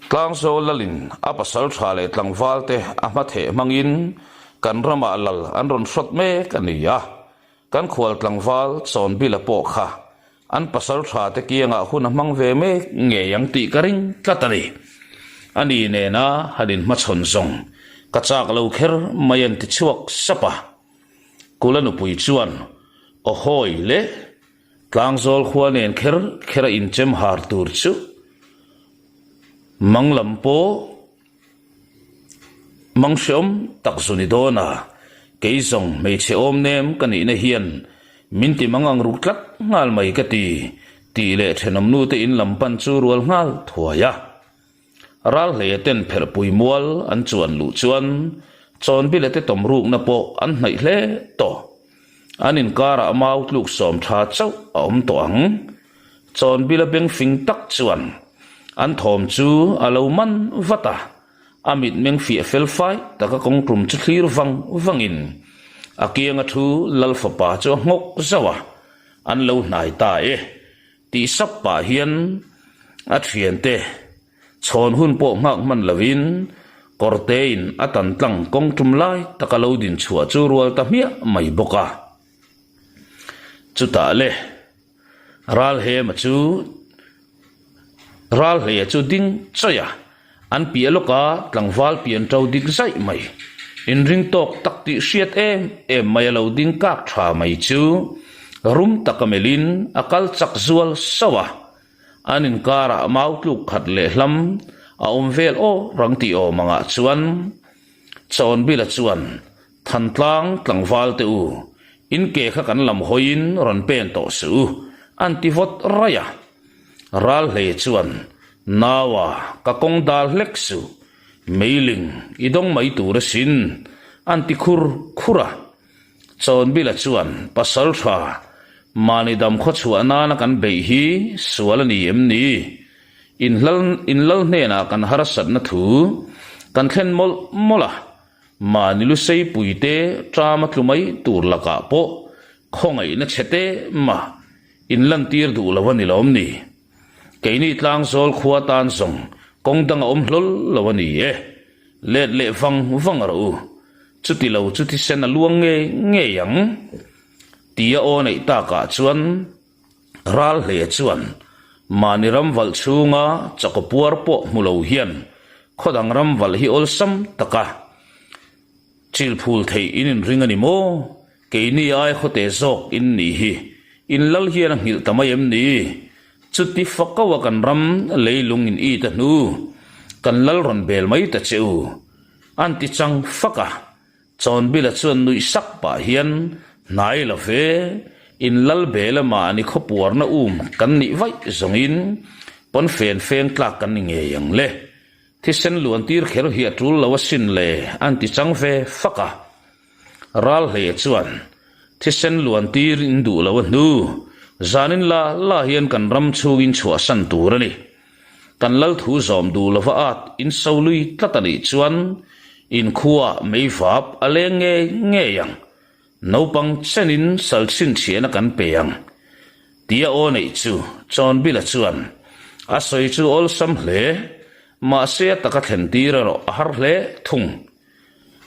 Tlangzawl lalin a pasal tha leh tlangval te a hmatheh hmangin kan ramah lal an rawn hrawt mek a ni a. Kan khual tlangval Chawnbila pawh kha an pasal tha te kiangah hun a hmang ve mek ngei ang tih ka ring tlat a ni. A ni nena han inhmachhawn zawng ka chak lo kher mai an ti chhuak sap a. Kula nupui chuan aw hawi le Tlangzawl khua nen kher kher a inchem har tur chu mang lam pawh Mang hreawm tak zu ni dawn a, kei zawng hmeichhe awm nem ka nihna hian min ti mang ang ruk tlat nghal mai ka ti, tih leh thenawm nu te in lam pan chu rual nghal thuai a. Ral hleia ten pherhpui mual an chuan luh chuan Chawnbila te tawm rukna pawh an hnaih hle tawh. An inkarah mau tluk sawm tha chauh a awm tawh ang. Chawnbila beng fing tak chuan an thawm chu a lo man vat a, a mitmeng fiah fel fai taka kawngtum chu thlir vang vangin a kianga thu Lal fapa chu a nghawk zauh a, an lo hnai ta e tih sap pah hian a thiante chhawn hun pawh nghak hman lovin kawrtein a tan tlang kawngtum lai taka lo din chhuah chu rual ta hmiah mai bawk a. Chutah le. Ralhema chu Ralhleia chu ding chawih a, an piah lawka tlangval pian ṭo dik zaih mai. Inring tawk tak tih hriat em em mai a lo ding kak ṭha mai chu rum taka melhin a kal chak zual sauh a. An inkarah mau tluk khat leh hlam a awm vel aw rang tih awm angah chuan Chawnbila chuan Thantlang tlangval te u, in ke kha kan lam hawiin rawn pen tawh suh u, an ti vawt raih a. Ralhlei chuan, Naua, ka kawng dal hlek suh. Meiling i dawng mai tur asin, an ti khur khur a. Chawnbila chuan, Pasal tha, mahni dam khawchhuah nana kan beih hi sual a ni em ni? Inhlal inlal hnenah kan harsatna thu kan thlen mawlh mawlh a, mahni lusei puite ṭama tlu mai tur lakah pawh khawngaihna chhe te mah inlantir duh lo a ni lawm ni? Keini tlangzawl khua tan zawng kawng dang a awm hlawl lo a ni e. Let leh vang vang rawh u. Chuti lo chu thisen a luang ngei ngei ang. Tia aw neih takah chuan ral hle chuan mahni ram valh chhunga chakaw puar pawh hmu lo hian khaw dang ram valh hi awlsam taka chil phul theih in inring a ni maw? Keini ai khawte zawk in nih hi in lal hian a nghilh ta mai em ni? Chuti fakaua kan ram leilung in it a hnu kan lal rawn bel mai ta che u. An ti chang fak a, Chawnbila chuan nuih sak pah hian hnai lo ve, in lal bel a mahni khawpuarna um kan nih vaih zawngin pawnfen feng tlak kan ni ngei ang le. Thisen luan tir kher hi a tul lo asin le, an ti chang ve fak a. Ral hle chuan thisen luan tir in duh lo a hnu, zanin la la hian kan ram chhungin chhuahsan tur a ni. Kan lal thu zawm duh lova at in so lui tlat a nih chuan in khuaah meivap a leng ngei ngei ang. Naupang chenin sal chhinchhiahna kan pe ang. Tia aw neih chu Chawnbila chuan a sawi chu awlsam hle, mahse a taka thlen tir erawh a har hle thung.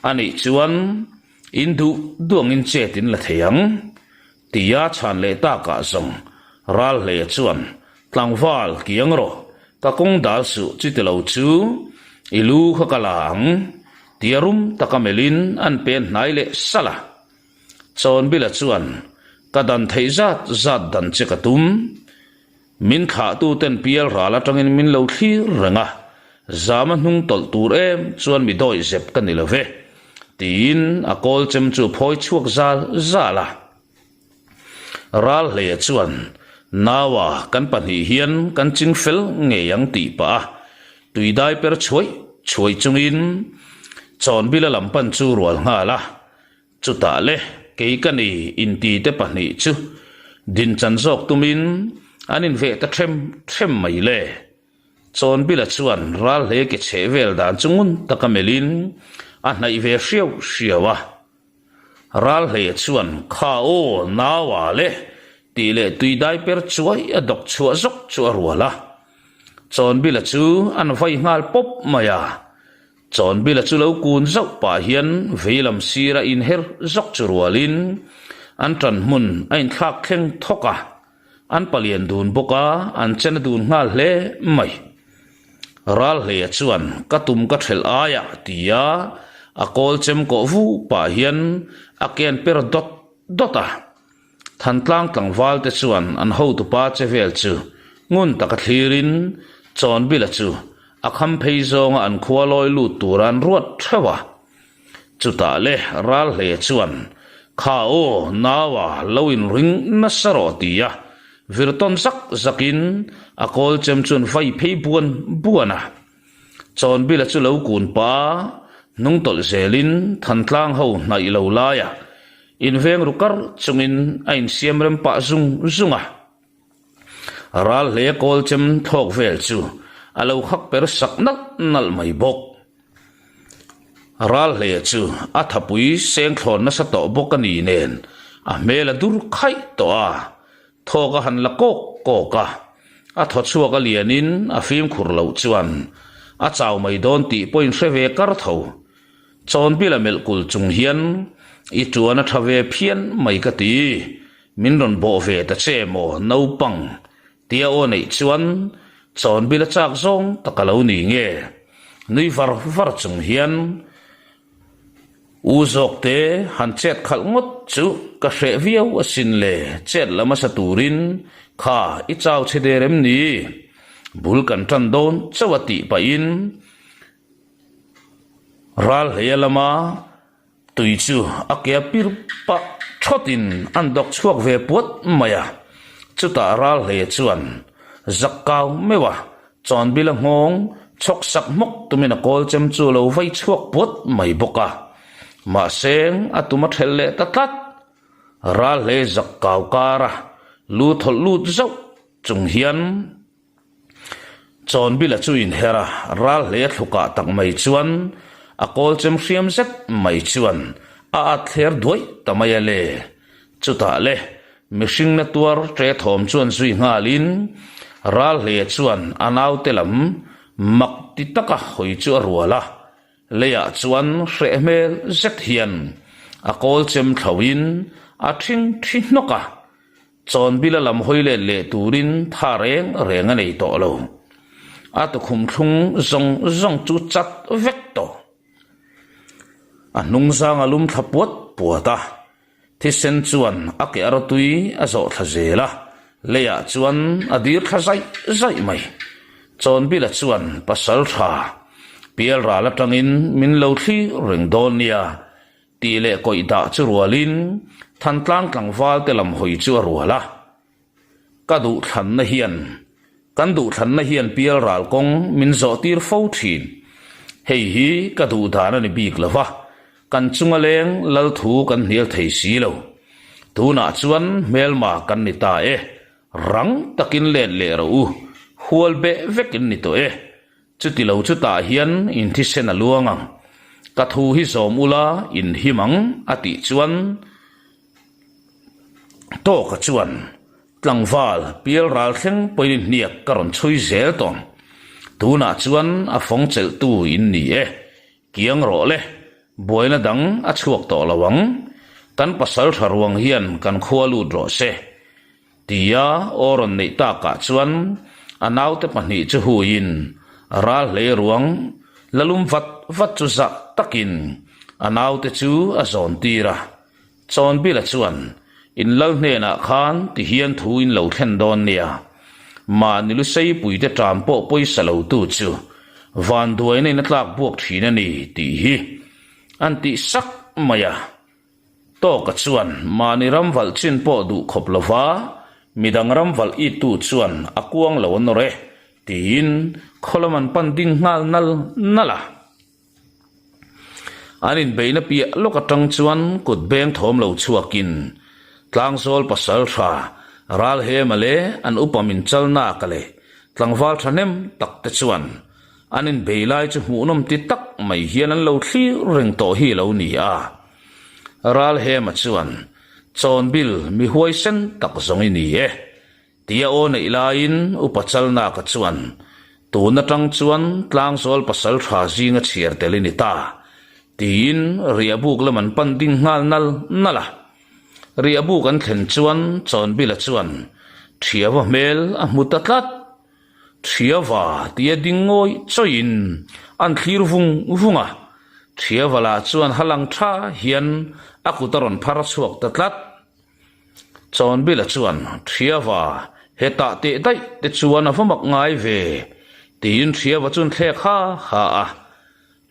A nih chuan in duh duh angin chet in la thei ang. Tia chhan leh takah zawng ral hle chuan tlangval kiang rawh ka kawng dal suh chuti lo chu i lu kha ka la ang tia rum taka melhin an pen hnai leh salh a. Chawnbila chuan ka dan theih zat zat dan che ka tum. Min thlahtuten pial ral atangin min lo thlir reng a, zama hnung tawlh tur em chuan mi dawih zep ka ni lo ve, tiin a kawl chem chu phawi chhuak zal zal a. Ral hleia chuan, Naua kan pahnih hian kan ching fel ngei ang tih pah a, tui dai per chhuaih chhuaih chungin Chawnbila lam pan chu rual nghal a, Chutah le, kei ka ni inti te pahnih chu dinchan zawk tumin an inveh ta ṭhem ṭhem mai le. Chawnbila chuan ral hle ke chheh vel dan chu ngun taka melhin a hnaih ve hriau hriau a. Ral hle chuan kha aw naua le tih leh tui dai per chuai a dawk chhuah zawk chu a rual a. Chawnbila chu an vai nghal pawp mai a. Chawnbila chu lo kun zauh pah hian veilam sira inher zawk chu rualin an ṭan hmun a inthlak thleng thawk a, an palian dun bawk a, an chen a dun nghal hle mai. Ralhleia chuan ka tum ka ṭhelh aiah tia a kawl chem kawh vu pah hian a ken per dawt dawt a. Thantlang tlangval te chuan an hotupa che vel chu ngun taka thlirin Chawnbila chu a kham phei zawnga an khua lawi lut tura an ruat theuh a. Chutah le Ralhle chuan Kha aw naua lo inring nasa rawh ti a, vir tawn zak zakin a kawl chem chuan vai phei buan buan a. Chawnbila chu lo kun pa hnung tawlh zelin Thantlang ho hnaih lo laia inveng ru kar chungin a insiam rem pah zung zung a. Ral hle kawl chem thlawk vel chu a lo khak per sak nalh nalh mai bawk. Ral hle chu a thapui seng thlawn nasa tawh bawk a ni nen a hmel a dur khaih tawh a, Thawk a han la kawk kawk a, a thaw chhuak a lianin a fimkhur loh chuan a chau mai dawn tih pawhin hre ve kar tho. Chawnbila melh kul chung hian i tuan a tha ve phian mai ka ti, min rawn bawh ve ta che maw naupang tia aw neih chuan Chawnbila chak zawng tak a lo ni nge nui var var chung hian U zawkte han chet khalh ngawt chu ka hreh viau asin le, chet la hmasa turin kha i chau chhe der em ni? Bul kan tan dawn chauh a tih pahin ral hleia lama tui chu a ke a pir pah thawtin an dawk chhuak ve puat mai a, chutah ral hleia chuan zak kau meuh a, Chawnbila nghawng. Chhawk sak hmawk tumin a kawl chem chu a lo vai chhuak puat mai bawk a. Mahse, a tum a thelh leh ta tlat. Ral hle zak kau kar a, lu thawlh lut zauh chung hian Chawnbila chu inher a, ral hle thlukah tak mai chuan a kawl chem hriam zet mai chuan a at thler duai ta mai a le. Chutah le, mihring na tuar ṭe thawm chuan zui nghalin ral hle chuan a naute lam mak ti taka hawi chu a rual a, leiah chuan hreh hmel zet hian a kawl chem thloin a ṭhing ṭhi hnawk a. Chawnbila lam hawi let leh turin tha reng reng a nei tawh lo. A tukhum thlung zawng zawng chu chat vek tawh. A hnungzang a lum thla puat puat a, thisen chuan a ke artui a zawh thla zel a, leiah chuan a dir thla zaih zaih mai. Chawnbila chuan pasal tha pialral atangin min lo thlir reng dawn nia Tih leh kawih dah chu rualin Thantlang tlangval te lam hawi chu a rual a. Ka duhthlanna hian kan duhthlanna hian pial ral kawng min zawh tir fo thin. Hei hi ka duh dan a ni bik lo va, kan chunga leng lal thu kan hnial thei si lo. Tunah chuan hmelma kan ni ta e, rang takin let leh rawh u, hual beh vekin ni tawh e. Chuti lo chutah hian in thisen a luang ang. Ka thu hi zawm ula in him ang a tih chuan Tawka chuan tlangval pial ral thleng pawhin hniak ka rawn chhui zel tawng. Tunah chuan a fawng chelhtu in ni e. Kiang rawh le, buaina dang a chhuak tawh lo ang. Kan pasal tha ruang hian kan khua lut rawh se. Tia aw rawn neih takah chuan a naute pahnih chu huiin ral hlei ruang la lum vat vat chu zah takin a naute chu a zawn tir a. Chawnbila chuan in lal hnenah khan ti hian thu in lo thlen dawn nia. Mahni Luseipuite ṭam pawh pawisa lo tu chu vanduaina in a tlak buak ṭhin a ni tih hi an tih sak mai a. Tawka chuan mahni ram valh chin pawh duh khawp lova midang ram valh ittu chuan a kuang lo a nawr e tiin khaw lam an pan ding nghal nal nal a. An inbeihna piah lawk atang chuan kut beng thawm lo chhuakin Tlangzawl pasal tha Ralhema leh an upa min chalnaka leh tlangval thahnem tak te chuan An inbei lai chu hmuhnawm ti tak mai hian an lo thlir reng tawh hi lo ni a. Ralhema chuan, Chawnbil mi huaisen tak zawng i ni e, tia aw neih laiin Upa Chalnaka chuan, Tun atang chuan Tlangzawl pasal tha zinga chhiar tel i ni ta, tiin riahbuk lam an pan ding nghal nal nal a. Riahbuk an thlen chuan Chawnbila chuan Thiava hmel a hmu ta tlat. Thiava tia ding ngawih chawiin an thlir vung vung a, Thiava lah chuan halang tha hian a kut a rawn phar chhuak ta tlat. Chawnbila chuan, Thiava, hetah teh daih te chuan a va mak ngai ve, tiin Thiava chuan thlek ha ha a.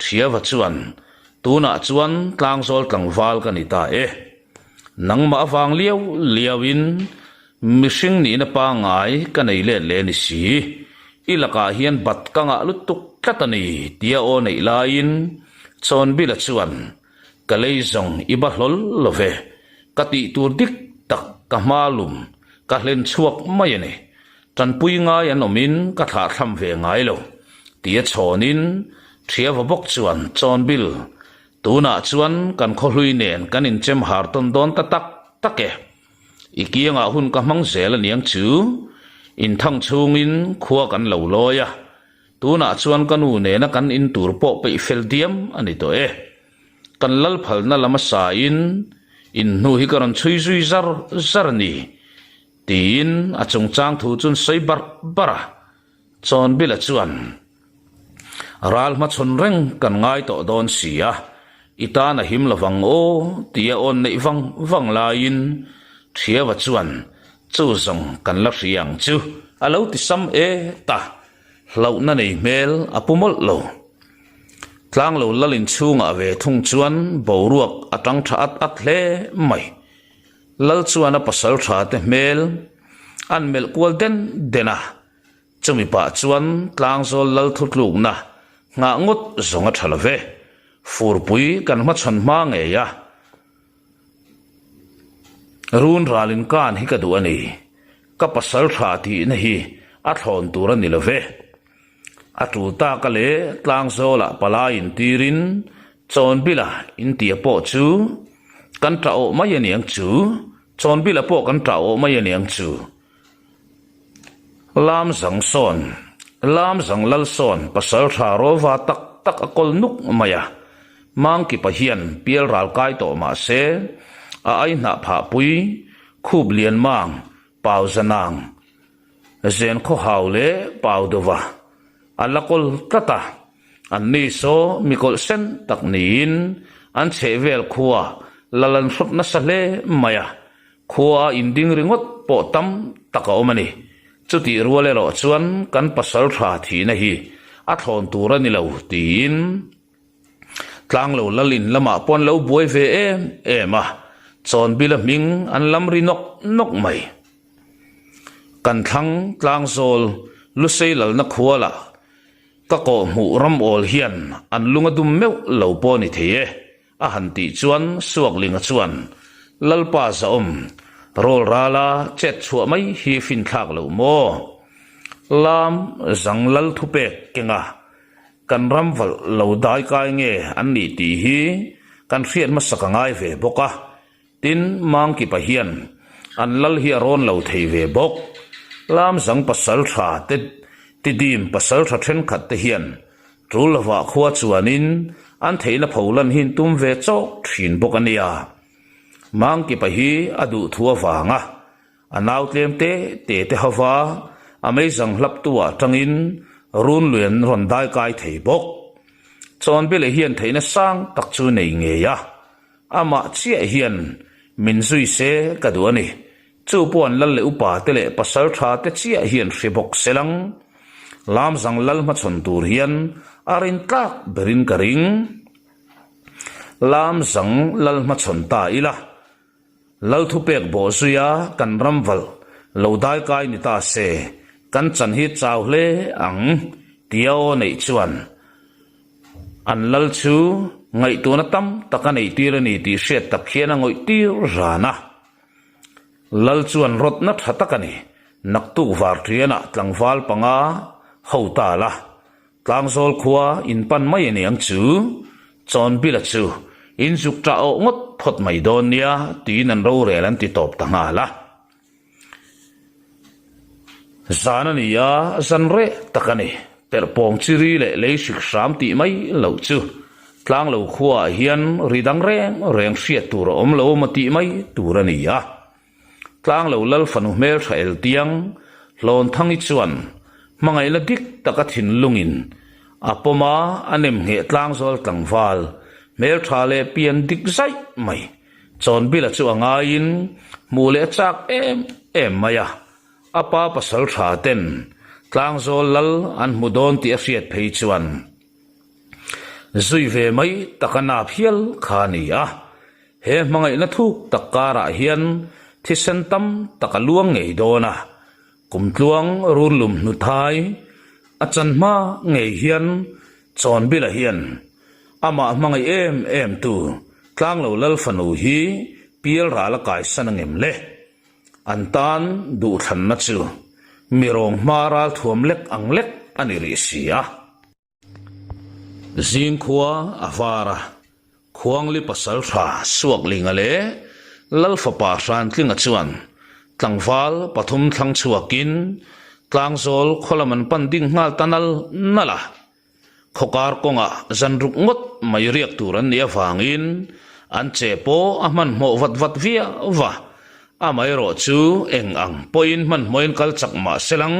Thiava chuan, Tunah chuan tlangzawl tlangval ka ni ta e. Nangmah avang liau liauin mihring nihna pangngai ka nei let leh ni si. I lakah hian bat ka ngah lutuk tlat a ni, tia aw neih laiin Chawnbila chuan, Ka lei zawng i ba hlawl lo ve, ka tih tur dik tak ka hma lum ka hlen chhuak mai a ni. Tanpui ngai an awmin ka thlahthlam ve ngai lo, tia chhawnin Thiava bawk chuan Chawnbil, tunah chuan kan khawhlui nen kan inchem har tawn dawn ta tak tak e. I kiangah hun ka hmang zel aniang chu, inthang chhungin khua kan lo lawi a, tunah chuan ka nu nena kan in tur pawh peih fel diam a ni tawh e. Kan lal phalna lama sain inhnu hi ka rawn chhui zui zar zar a ni. Tiin a chungchang thu chuan sawi barh barh a, Chawnbila chuan, Ral hmachhawn reng kan ngai tawh dawn si a, i tan a him lovang aw, tia awn neih vang vang laiin Thiava chuan, Chu zawng kan la hria ang chu, a lo ti sam et a, hlauhna nei hmel a pu mawlh lo. Tlanglo lal inchhungah ve thung chuan boruak a tang tha at at hle mai. Lal chuan a pasal tha te hmel an melh kual den den a. Chumi pah chuan Tlangzawl lal thutlukna nghah ngawt zawng a tha lo ve. Furpui kan hmachhawn hma ngei a, Run ral in kan hi ka duh a ni. Ka pasal tha tihna hi a thlawn tur a ni lo ve. A tul taka leh Tlangzawlah palai intirin Chawnbila intia pawh chu kan tah awh mai a niang chu. Chawnbila pawh kan tah awh mai a niang chu. Lam zang sawn, lam zang lal sawn pasal tha rawlva tak tak a kawl nuk mai a. Mangkipa hian pial ral kai tawh mah se, a ai hnah phah pui, khup lian mang, pau zanang, zen khaw hau leh pau deuha a la kawl tlat a. An ni saw mikawlh sen tak niin an chhehvel khua lal an hrawt nasa hle mai a. Khua a inding ringawt pawh tam tak a awm a ni. Chutih rual erawh chuan kan pasal tha thihna hi a thlawn tur a ni lo tiin Tlanglo lal in lamah pawh an lo buai ve em em a, Chawnbila hming an lam ri nawk nawk mai. Kan thlang Tlangzawl Lusei lalna khualah ka kawhhmuh ram awl hian an lung a dum meuh lo pawh a ni thei e. A han tih chuan Suaklinga chuan, Lalpa Zahawm, rawl rala chet chhuah mai hi finthlak loh maw? Lam zang lal thupek kenga kan ram valh lo dai kai nge an nih tih hi kan hriat hmasak a ngai ve bawk a. Tin, Mangkipa hian an lal hi a rawn lo thei ve bawk. Lamzang pasal tha te Tidim pasal tha thenkhat te hian tul lovah khua chuanin an theihna pholan hi an tum ve chawk thin bawk a nia. Mangkipa hi a duhthu avanga a nau tlem te te te hova a meizang hlaptu ah tangin runlui an rawn daikai thei bawk. Chawnbile hian theihna sang tak chu nei ngei a. Amah chiah hian min zui se ka duh a ni. Chu pawh an lal leh upa te leh pasal tha te chiah hian hre bawk se lang. Lamzang lal hmachhawn tur hian a rin tlak berin ka ring. Lamzang lal hmachhawn ta ila. Lal thupek bawh zuia kan ram valh lo daikai ni ta se, kan chan hi chau hle ang tia aw neih chuan an lal chu ngaihtuahna tam tak a neihtir a ni tih hriat tak hian a ngawih tir ran a. Lal chuan rawtna tha tak a ni, naktuk varṭianah tlangval panga ho ta la, Tlangzawl khua in pan mai a niang chu, Chawnbila chu in zuk ṭah awh ngawt phawt mai dawn nia tiin an rorel an ti tawp ta nghal a. Zan a ni a, zan reh tak a ni. Perhpawng chiri leh lei hrik hram tih mai loh chu Tlanglo khuaah hian ri dang reng reng hriat tur a awm lo maw tih mai tur a ni a. Tlanglo lal fanu hmeltha eltiang Hlawnthang-i chuan hmangaihna dik taka thinlungin a pawm a, a nem ngheh tlangzawl tlangval hmeltha leh pian dik zaih mai Chawnbila chu a ngaiin hmuh leh a chak em em mai a, a pa pasal tha ten tlangzawl lal an hmu dawn tih a hriat phei chuan zui ve mai taka nap hial kha a ni a. He hmangaihna thuk tak karah hian thisen tam tak a luang ngei dawn a, kumtluang runlum hnuthai a chan hma ngei hian Chawnbila hian amah hmangaih em em tu Tlanglo Lal fanu hi pial ral a kaisan a ngem le. An tan duhthlanna chu mi rawng hma ralthuam lek ang lek a ni rih si a. Zing khua a var a, Khuangli pasal tha Suaklinga leh Lal fapa Hrantlinga chuan tlangval pathum thlang chhuakin Tlangzawl khaw lam an pan ding nghal ta nal nal a. Khawkar kawngah zan ruk ngawt mai riak tur an nih avangin an che pawh a hmanhmawh vat vat viau va, amaherawh chu eng ang pawhin hmanhmawhin kal chak mah se lang.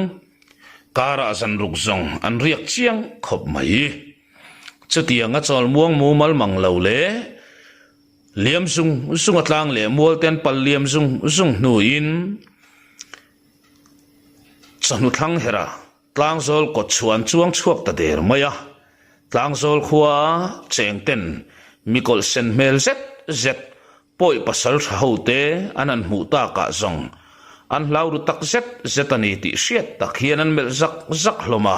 Karah zan ruk zawng an riak chiang khawp mai. Chutiang a chawl muang mumal mang lo leh liam zung zung a tlang leh mual te an pal liam zung zung hnuin chawhnu thlang herah tlangzawl kawt chhuah an chuang chhuak ta der mai a. Tlangzawl khua cheng ten mikawlh sen hmel zet zet Pawi pasal tha ho te an han hmuh takah zawng. An hlau ru tak zet zet a ni tih hriat tak hian an melh zak zak hlawm a.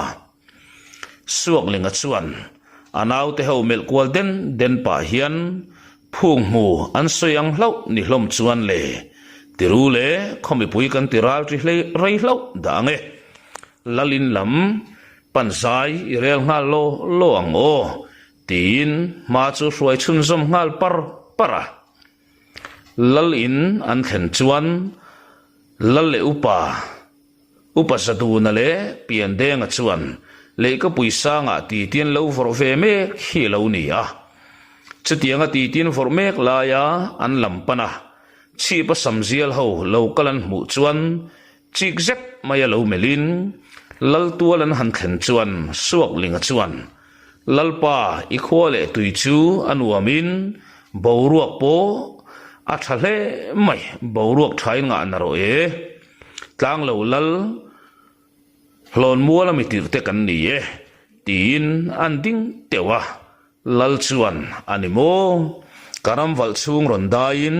Suaklinga chuan a naute ho melh kual den den pah hian phung hmu an sawi ang hlauh ni hlawm chuan le tiru le khaw mipui kan ti ral ri hlei rei hlauh dah ang e. Lalin lam pan zai i rel nghal law law ang aw tiin hma chu hruai chhunzawm nghal par par a. Lal in an thlen chuan Lal leh upa Upa Zaduna leh Piandenga chuan Leihkapui sangah titian lo vawrh ve mek hi a lo ni a. Chutianga titian vawrh mek laia an lam pan a, chhipa samzial ho lo kal an hmuh chuan chik zet mai a lo melhin Lal tual an han thlen chuan Suaklinga chuan Lalpa i khua leh tui chu a nuamin boruak pawh a tha hle mai, boruak thain ngah na rawh e. Tlang lo lal hlawn mual a mi tirh te kan ni e, tiin an ding teuh a. Lal chuan, A ni maw? Ka ram valh chhung rawn daiin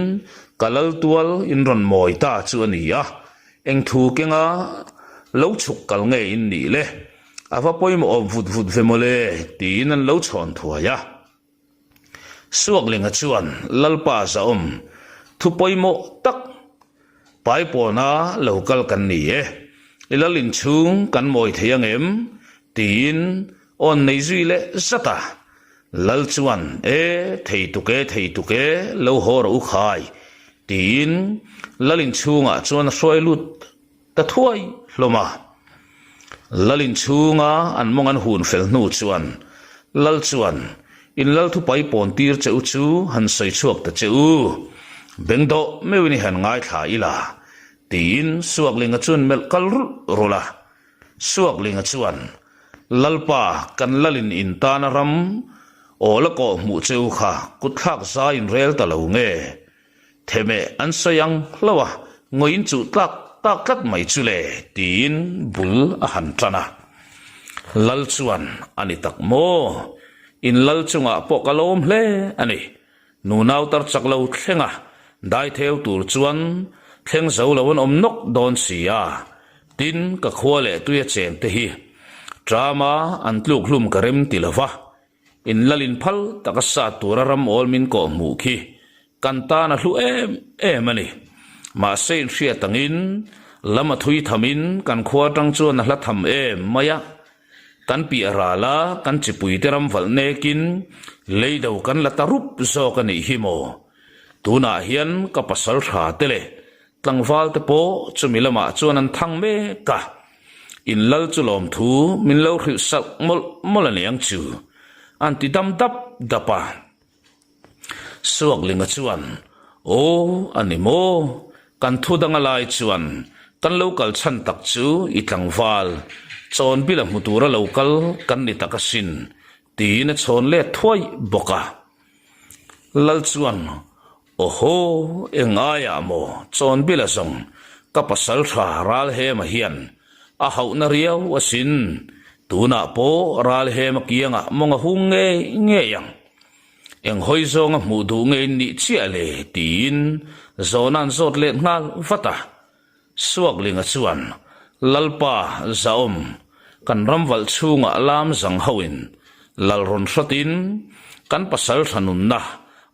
ka lal tual in rawn mawi ta chu a ni a, eng thu kenga lo chhuk kal nge in nih le? A va pawimawh awm vut vut ve mawle, tiin an lo chhawn thuai a. Suaklinga chuan Lalpa zahawm thu pawimawh tak Paipawna lo kal kan ni e, i lal inchhung kan mawi thei ang em? tiin awn nei zui leh zat a. Lal chuan, E, thei tuk e, thei tuk e, lo haw rawh u khai, tiin lal inchhungah chuan a hruai lut Ta thuai hlawm a. Lal inchhunga an mawng an hun fel hnu chuan Lal chuan, In lal thupai pawn tir che u chu han sawi chhuak ta che u. Beng dawh meuhin i han ngaithla ila, tiin Suaklinga chuan melh kal rulh rulh a. Suaklinga chuan, Lalpa, kan lalin in tana ram awl a kawh hmuh che u kha kutthlak zai in rel ta lo nge? Themeh an sawi ang hlauh a, ngawiin chuh tlak tak tlat mai chu le, tiin bul a han tan a. Lal chuan, A ni tak maw? In lal chungah pawh ka lawm hle a ni. Nunau tar chak lo thleng a, dai theu tur chuan thleng zo lo an awm nawk dawn si a, tin ka khua leh tuia cheng te hi Trama an tluk hlum ka rem ti lo va, In lalin phal taka sat tura ram awl min kawh hmuh khi kan tan a hlu em em a ni. Mahse inhriat angin lam a thui thamin kan khua atang chuan a hla tham em mai a. Kan piah ral a, kan chipuite ram valh nekin leido kan la ta rup zawk a nih hi maw. Tunah hian ka pasal tha te leh Tlangval te pawh chumi lamah chuan an thang mek a, in lal chu lawmthu min lo hrilh salh mawlh mawlh a niang chu an ti dam dap dap a. Suaklinga chuan, Aw, a ni maw? Kan thu dang a lai chuan kan lo kal chhan tak chu i tlangval Chawnbila hmu tura lo kal kan ni tak asin, tiin a chhawn let thuai bawk a. Lal chuan, Awhaw, eng aiah maw Chawnbila zawng ka pasal tha Ralhema hian a hauhna riau asin, tunah pawh Ralhema kiangah mawng a hung ngei ngei ang. Eng hawi zawnga hmuh duh ngei nih chiah le tiin zawhna an zawt let nghal vat a. Suaklinga chuan, Lalpa, Zahawm, kan ramvalh chhungah lam zang hoin lal rawn hratin kan pasal tha nunna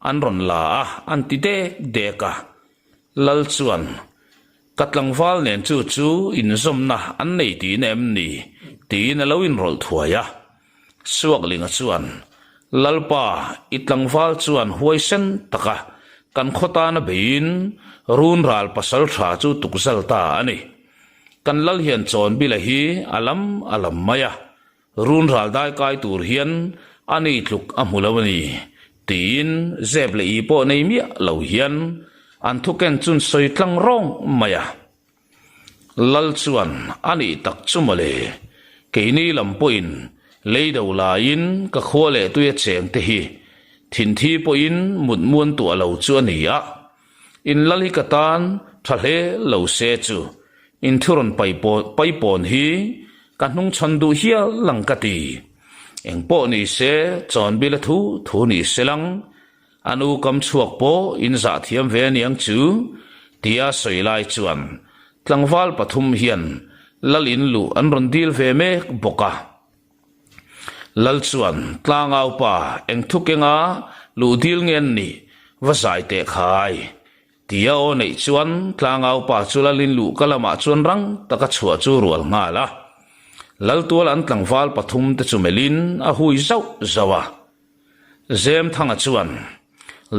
an rawn la a, an ti dek dek a. Lal chuan, Ka tlangval nen chu chu inzawmna an nei tihna em ni? tiin a lo inrawlh thuai a. Suaklinga chuan, Lalpa, i tlangval chuan huaisen taka kan khaw tana beiin run ral pasal tha chu tukzal ta a ni. Kan lal hian Chawnbila hi a lam a lam mai a, run ral dai kai tur hian a ni tluk a hmu lo a ni, tiin zep leh i pawh nei miah lo hian an thuken chun sawi tlang rawng mai a. Lal chuan a nih tak chu mawle, keini lam pawhin lei do laiin ka khua leh tuia cheng te hi thinthi pawhin mut muan tuah lo chu a ni a, in lal hi ka tan tha hle lo se chu in thu rawn paipawn hi ka hnungchhawn duh hial ang ka ti. Engpawh ni se Chawnbila thu thu ni se lang. A nu kam chhuak pawh in zah thiam ve aniang chu, tia sawi lai chuan. Tlangval pathum hian Lal in luh an rawn dil ve mek bawk a. Lal chuan tlangaupa eng thu kenga luh dil nge an nih va zai teh khai. Tia aw neih chuan tlangaupa chu Lal in luh ka lamah chuan rang taka chhuah chu rual nghal a. Lal tual an tlangval pathum te chu melhin a hui zauh zauh a. Zemthanga chuan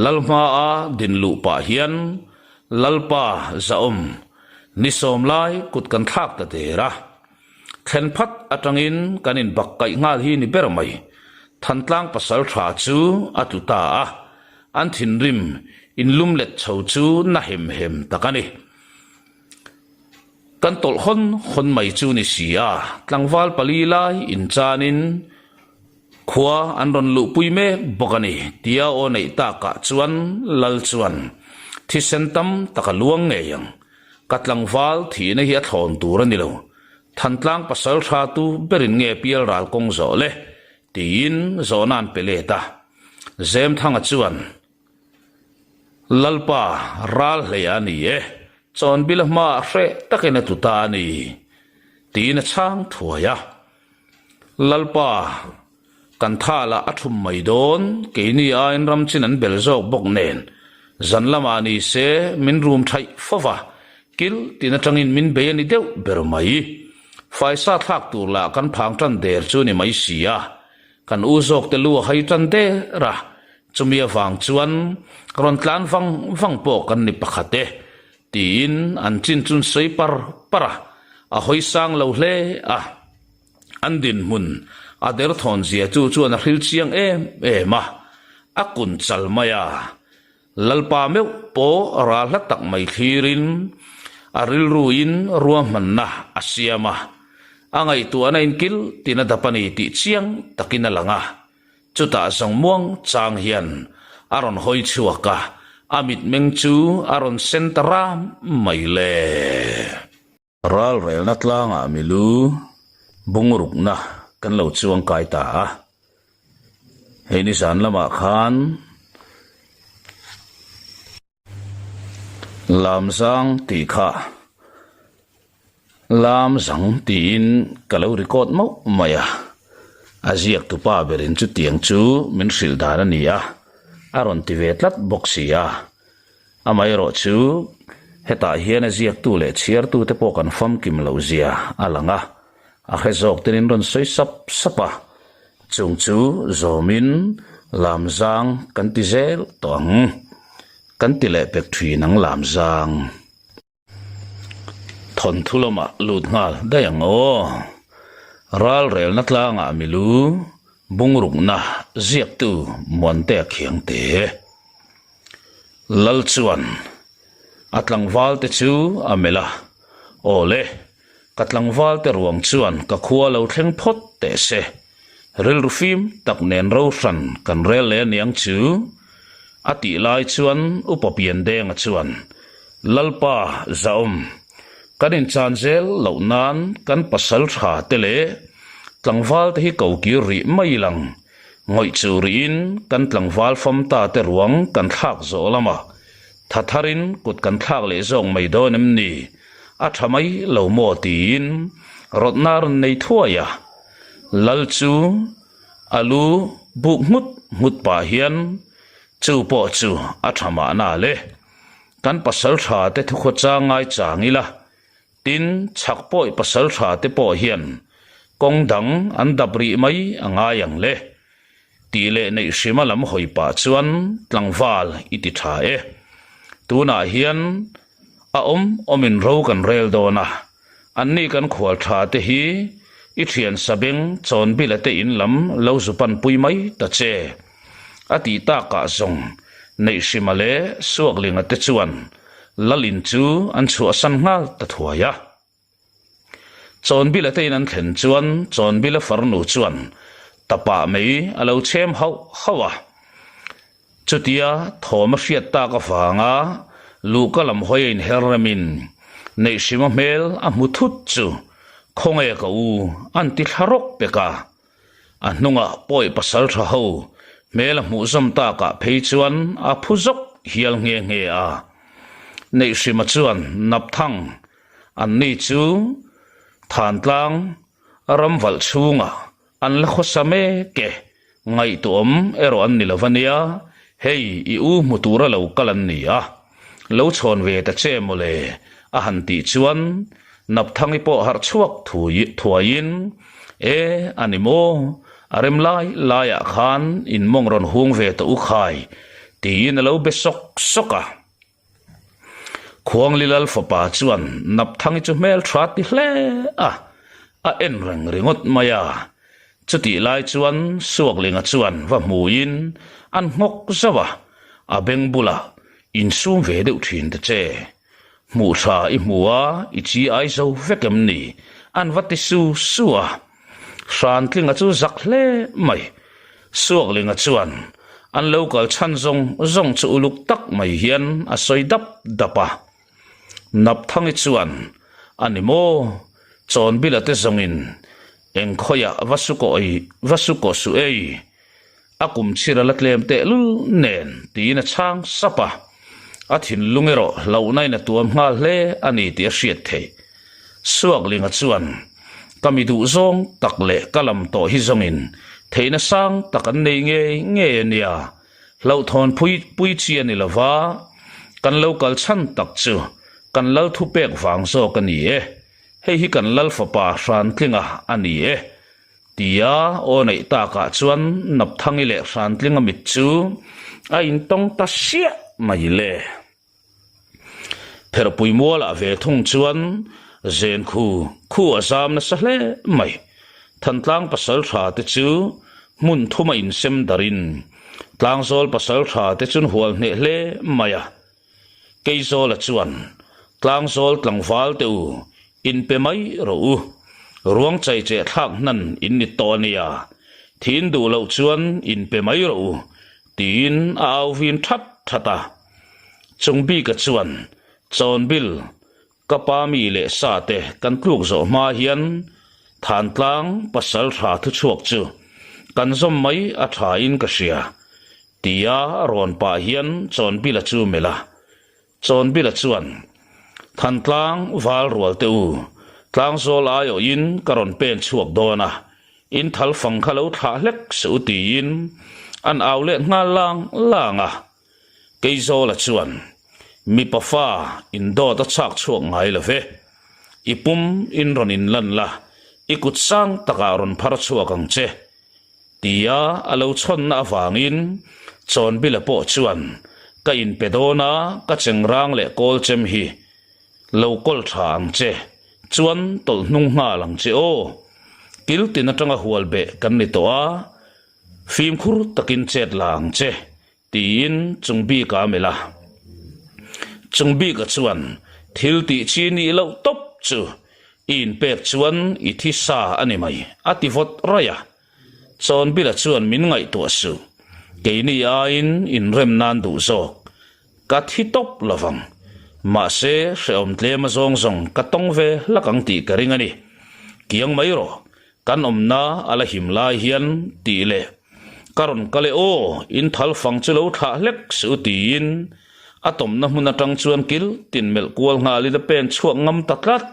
Lalhmaa din luh pah hian Lalpa Zahawm ni sawm lai kut kan thlak ta der a. Thlen phat atangin kan inbak kaih nghal hi ni ber mai. Thantlang pasal tha chu a tlu ta a, an thinrim inlum let chho chu na hem hem tak a ni. Kan tawlh hawn hawn mai chu ni si a, tlangval pali lai inchanin Khua an rawn luhpui mek bawk a ni, tia aw neih takah chuan Lal chuan thisen tam tak a luang ngei ang. Ka tlangval thihna hi a thlawn tur a ni lo. Thantlang pasal tha tu berin nge pial ral kawng zawh le? tiin zawhna an pe let a. Zemthanga chuan, Lalpa, ral hleia a ni e, Chawnbila hmaah hreh takin a tlu ta a ni, tiin a chhang thuai a. Lalpa, kan tha lah a thum mai dawn, keini aiin ram chin an bel zawk bawk nen, zan lamah ni se min rum thaih fo va, kil tin atangin min bei a ni deuh ber mai. Faisa thlak tur lah kan phang tan der chu ni mai si a, kan u zawk te lu a hai tan der a, chumi avang chuan rawn tlan vang vang pawh kan ni pakhat e, tiin an chin chun sawi par par a, a hawi sang lo hle a. An dinhmun a derthawn zia chu chuan a hril chiang em em a, a kun chal mai a. Lalpa meuh pawh ral hla tak mai thlirin a rilruin ruahmanna a siam a, a ngaihtuahna inkil tin a dap a ni tih chiang takin a lang a. Chutah zawng muang chang hian a rawn hawi chhuak a, a mitmeng chu a rawn sen ta ram mai le. Ralrelna tlangah milu bungrukna kan lo chuang kai ta a, hei nizan lamah khan Lamzang tih kha Lamzang tiin ka lo record mauh mai a, a ziak tupa berin chutiang chu min hrilh dan a ni a, a rawn ti ve tlat bawk si a. Amaherawh chu, hetah hian a ziaktu leh chhiartute pawh kan famkim loh zia a lang a, a hre zawk ten in rawn sawi sap sap a, chung chu zawmin lamzang kan ti zel tawh ang, kan ti leh pek thin ang lamzang. Thawnthu lamah lut nghal daih ang aw. Ralrelna tlangah milu bungrukna ziaktu Muantea Khiangte. Lal chuan a tlangval te chu a melh a, Aw le, ka tlangval te ruang chuan ka khua lo thleng phawt teh se. Rilru fim tak nen ro hran kan rel leh aniang chu. A tih lai chuan Upa Piandenga chuan, Lalpa Zahawm, kan inchan zel loh nan kan pasal tha te leh tlangval te hi ko kir rih mai lang. Ngawih chu rihin kan tlangval fam ta te ruang kan thlak zawh lamah tha tharin kut kan thlak leh zawk mai dawn em ni? A tha mai lo maw tiin rawtna rawn nei thuai a. Lal chu a lu buk nghut nghut pah hian chu pawh chu a tha mahna le. Kan pasal tha te thukhawchang ngai chang ila Tin, chhak pawih pasal tha te pawh hian kawng dang an dap rih mai a ngai ang le. Tih leh neih hrima lam hawi pah chuan tlangval i ti tha e. Tunah hian a awm awmin ro kan rel dawn a, anni kan khual tha te hi i thian sabeng Chawnbila te in lam lo zu panpui mai ta che. A tih takah zawng Neihhrima leh Suaklinga te chuan Lalin chu an chhuahsan nghal ta thuai a. Chawnbila te in an thlen chuan Chawnbila farnu chuan tapah mei a lo chhem hauh hauh a. Chutia thawm a hriat tak avanga luhka lam hawi a inher remin Neihhrima hmel a hmu thut chu khawnge ka u an ti thla rawk pek a. A hnungah pawi pasal tha ho hmel a hmuh zawm takah phei chuan a phu zawk hial nghe nghe a. Neihhrima chuan Napthang. Anni chu Thantlang ramvalh chhungah an la khawsa mek e, ngaihtuahawm erawh an ni lo va nia, hei i u hmu tura lo kal an ni a, lo chhawn ve ta che mawle a han tih chuan Napthangi pawh harh chhuak thuaiin, E, a ni maw, a rem lai laiah khan in mawng rawn hung ve tawh u khai, tiin a lo be sawk sawk a. Khuangli Lal fapa chuan Napthangi chu hmel tha ti hle a, a en reng ringawt mai a. Chutih lai chuan Suaklinga chuan va hmuin an nghawk zauh a, a beng bulah insum ve deuh thin ta che. Hmuh tha i hmu a, i chi ai zo vek em ni? An va ti su su a. Hrantlinga chu zak hle mai. Suaklinga chuan an lo kal chhan zawng zawng chu uluk tak mai hian a sawi dap dap a. Napthangi chuan, A ni maw? Chawnbila te zawngin eng khawiah va su kaw ei, va su kaw suh ei. A kum chhir a la tlem tehlul nen tiin a chhang sap a. A thinlung erawh hlauhna in a tuam nghal hle a ni tih a hriat theih. Suaklinga chuan, Ka mi duh zawng tak leh ka lam tawh hi zawngin theihna sang tak an nei ngei ngei a nia, hlauhthawn phui pui chi a ni lo va, kan lo kal chhan tak chu kan lal thupek vang zawk a ni e, hei hi kan lal fapa Hrantlinga a ni e. Tia aw neih takah chuan Napthangi leh Hrantlinga mit chu a intawng ta siah mai le. Pherhpui mualah ve thung chuan zen khu khu a zam nasa hle mai. Thantlang pasal tha te chu hmun thuma insem darin Tlangzawl pasal tha te chun hual hneh hle mai a. Keizawla chuan Tlangzawl tlangval te u inpe mai rawh u. Ruang chai cheh thlak hnan in ni tawh a nia. Thin duh loh chuan inpe mai rawh u tiin a au vin that that a. Chung bika chuan Chawnbil, ka pa mi leh sa te kan tluk zawh hma hian Thantlang pasal tha thuchhuak chu kan zawm mai a tha in ka hria tia rawn pah hian Chawnbila chu melh a. Chawnbila chuan Thantlang val rual te u, Tlangzawl aiawhin ka rawn pen chhuak dawn a, in thal fang kha lo thlah hlek suh u tiin an au leh nghal lang lang a. Keizawla chuan, Mipa fa in dawt a chhak chhuak ngai lo ve. I pum in rawn in lan la, i kut sang takah rawn phar chhuak ang che. Tia a lo chhawnna avangin Chawnbila pawh chuan, Ka inpe dawn a, ka chengrang leh kawlchem hi lo kawl tha ang che, chuan tawlh hnung nghal ang che aw. Kil tin atanga hual beh kan ni tawh a, fimkhur takin chet la ang che. Tiin Chungbika a melh a. Chungbika chuan thil tih chi nih loh tawp chu i inpek chuan i thi sa a ni mai a ti vawt raih a. Chawnbila chuan min ngaihtuah suh, keini aiin inrem nan duh zawk ka thi tawp lovang. Mahse hrehawm tlem a zawng zawng ka tawng ve hlak ang tih ka ring a ni. Kiang mai rawh, Kan awmna a la him lai hian tih leh ka rawn kal e aw, in thal fang chu lo thlah hlek suh tiin a tawmna hmun atang chuan kil tin melh kual nghalin a pen chhuak ngam ta tlat.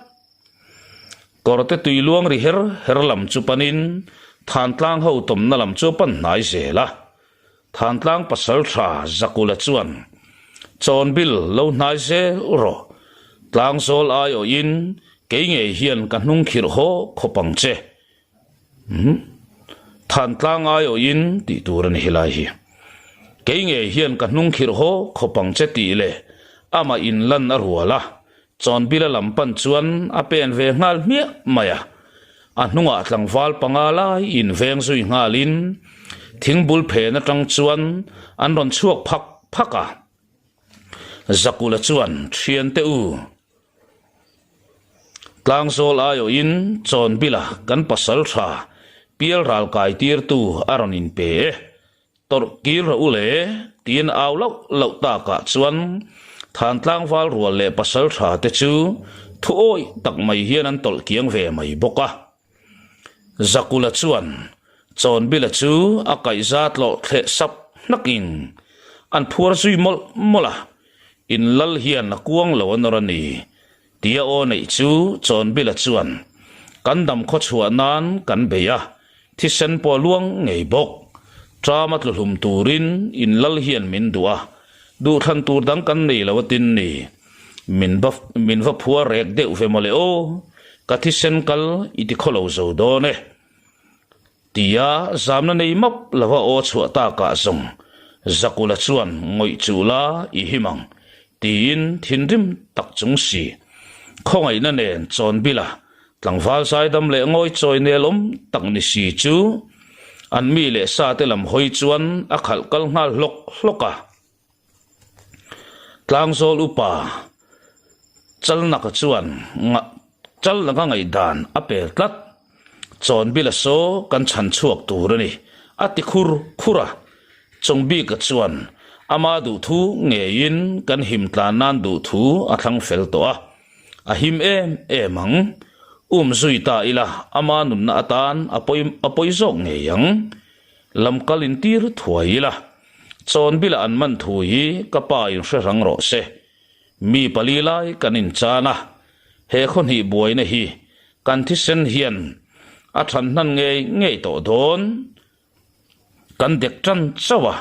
Kawrte tui luang ri her her lam chu panin Thantlang ho tawmna lam chu a pan hnai zel a. Thantlang pasal tha Zakula chuan Chawnbil lo hnai zel rawh, Tlangzawl aiawhin kei ngei hian ka hnung khirh haw khawp ang che. Umm. Thantlang aiawhin tih tur a ni helai hi. Kei ngei hian ka hnung khirh haw khawp ang che tih leh amah inlan a rual a, Chawnbila lam pan chuan a pen ve nghal hmiah mai a, a hnungah tlangval panga lai inveng zui nghalin thingbul phen atang chuan an rawn chhuak phak phak a. Zakula chuan thiante u, Tlangzawl aiawhin Chawnbila kan pasal tha pial ral kai tirtu a rawn inpe e, Tawrh kir rawh u le, tiin au loh loh takah chuan Thantlang val rual leh pasal tha te chu thu awih tak mai hian an tawlh kiang ve mai bawk a. Zakula chuan Chawnbila chu a kaihza tlawh thleh sap hnakin an phuar zui mawlh mawlh a, in lal hian a kuang lo a nawr a ni. Tia aw neih chu Chawnbila chuan kan dam khaw chhuah nan kan bei a, thisen pawh a luang ngei bawk. Ṭama tlu hlum turin in lal hian min duh a, duhthlan tur dang kan nei lo atin ni. Min va min va phuar rek deuh ve mawle aw, ka thisen kal i ti khaw lo zo dawn e. Tia zamna nei map lova aw chhuah takah zawng Zakula chuan ngawih chuh la i him ang tiin thinrim tak chung si khawngaihna nen Chawnbila tlangval zaidam leh ngawi chawi nel awm tak ni si chu an mi leh sa te lam hawi chuan a khalh kal nghal hlawk hlawk a. Tlangzawl upa Chalnaka chuan Chalnaka ngaihdan a pel tlat. Chawnbila saw kan chhan chhuak tur a ni, a ti khur khur a. Chawngbika chuan ama duhthu ngeiin kan him tlan nan duhthu a thlang fel tawh a. A him em em ang. Um zui ta ila ama nunna atan a pawi a pawi zawk ngei ang. Lamkal intir thuai ila. Chawnbila an man thu hi ka pa in hre rang rawh se. Mi pali lai kan inchan a, he khawhnih buaina hi kan thisen hian a than hnan ngei ngei tawh dawn. Kan dek tan chauh a,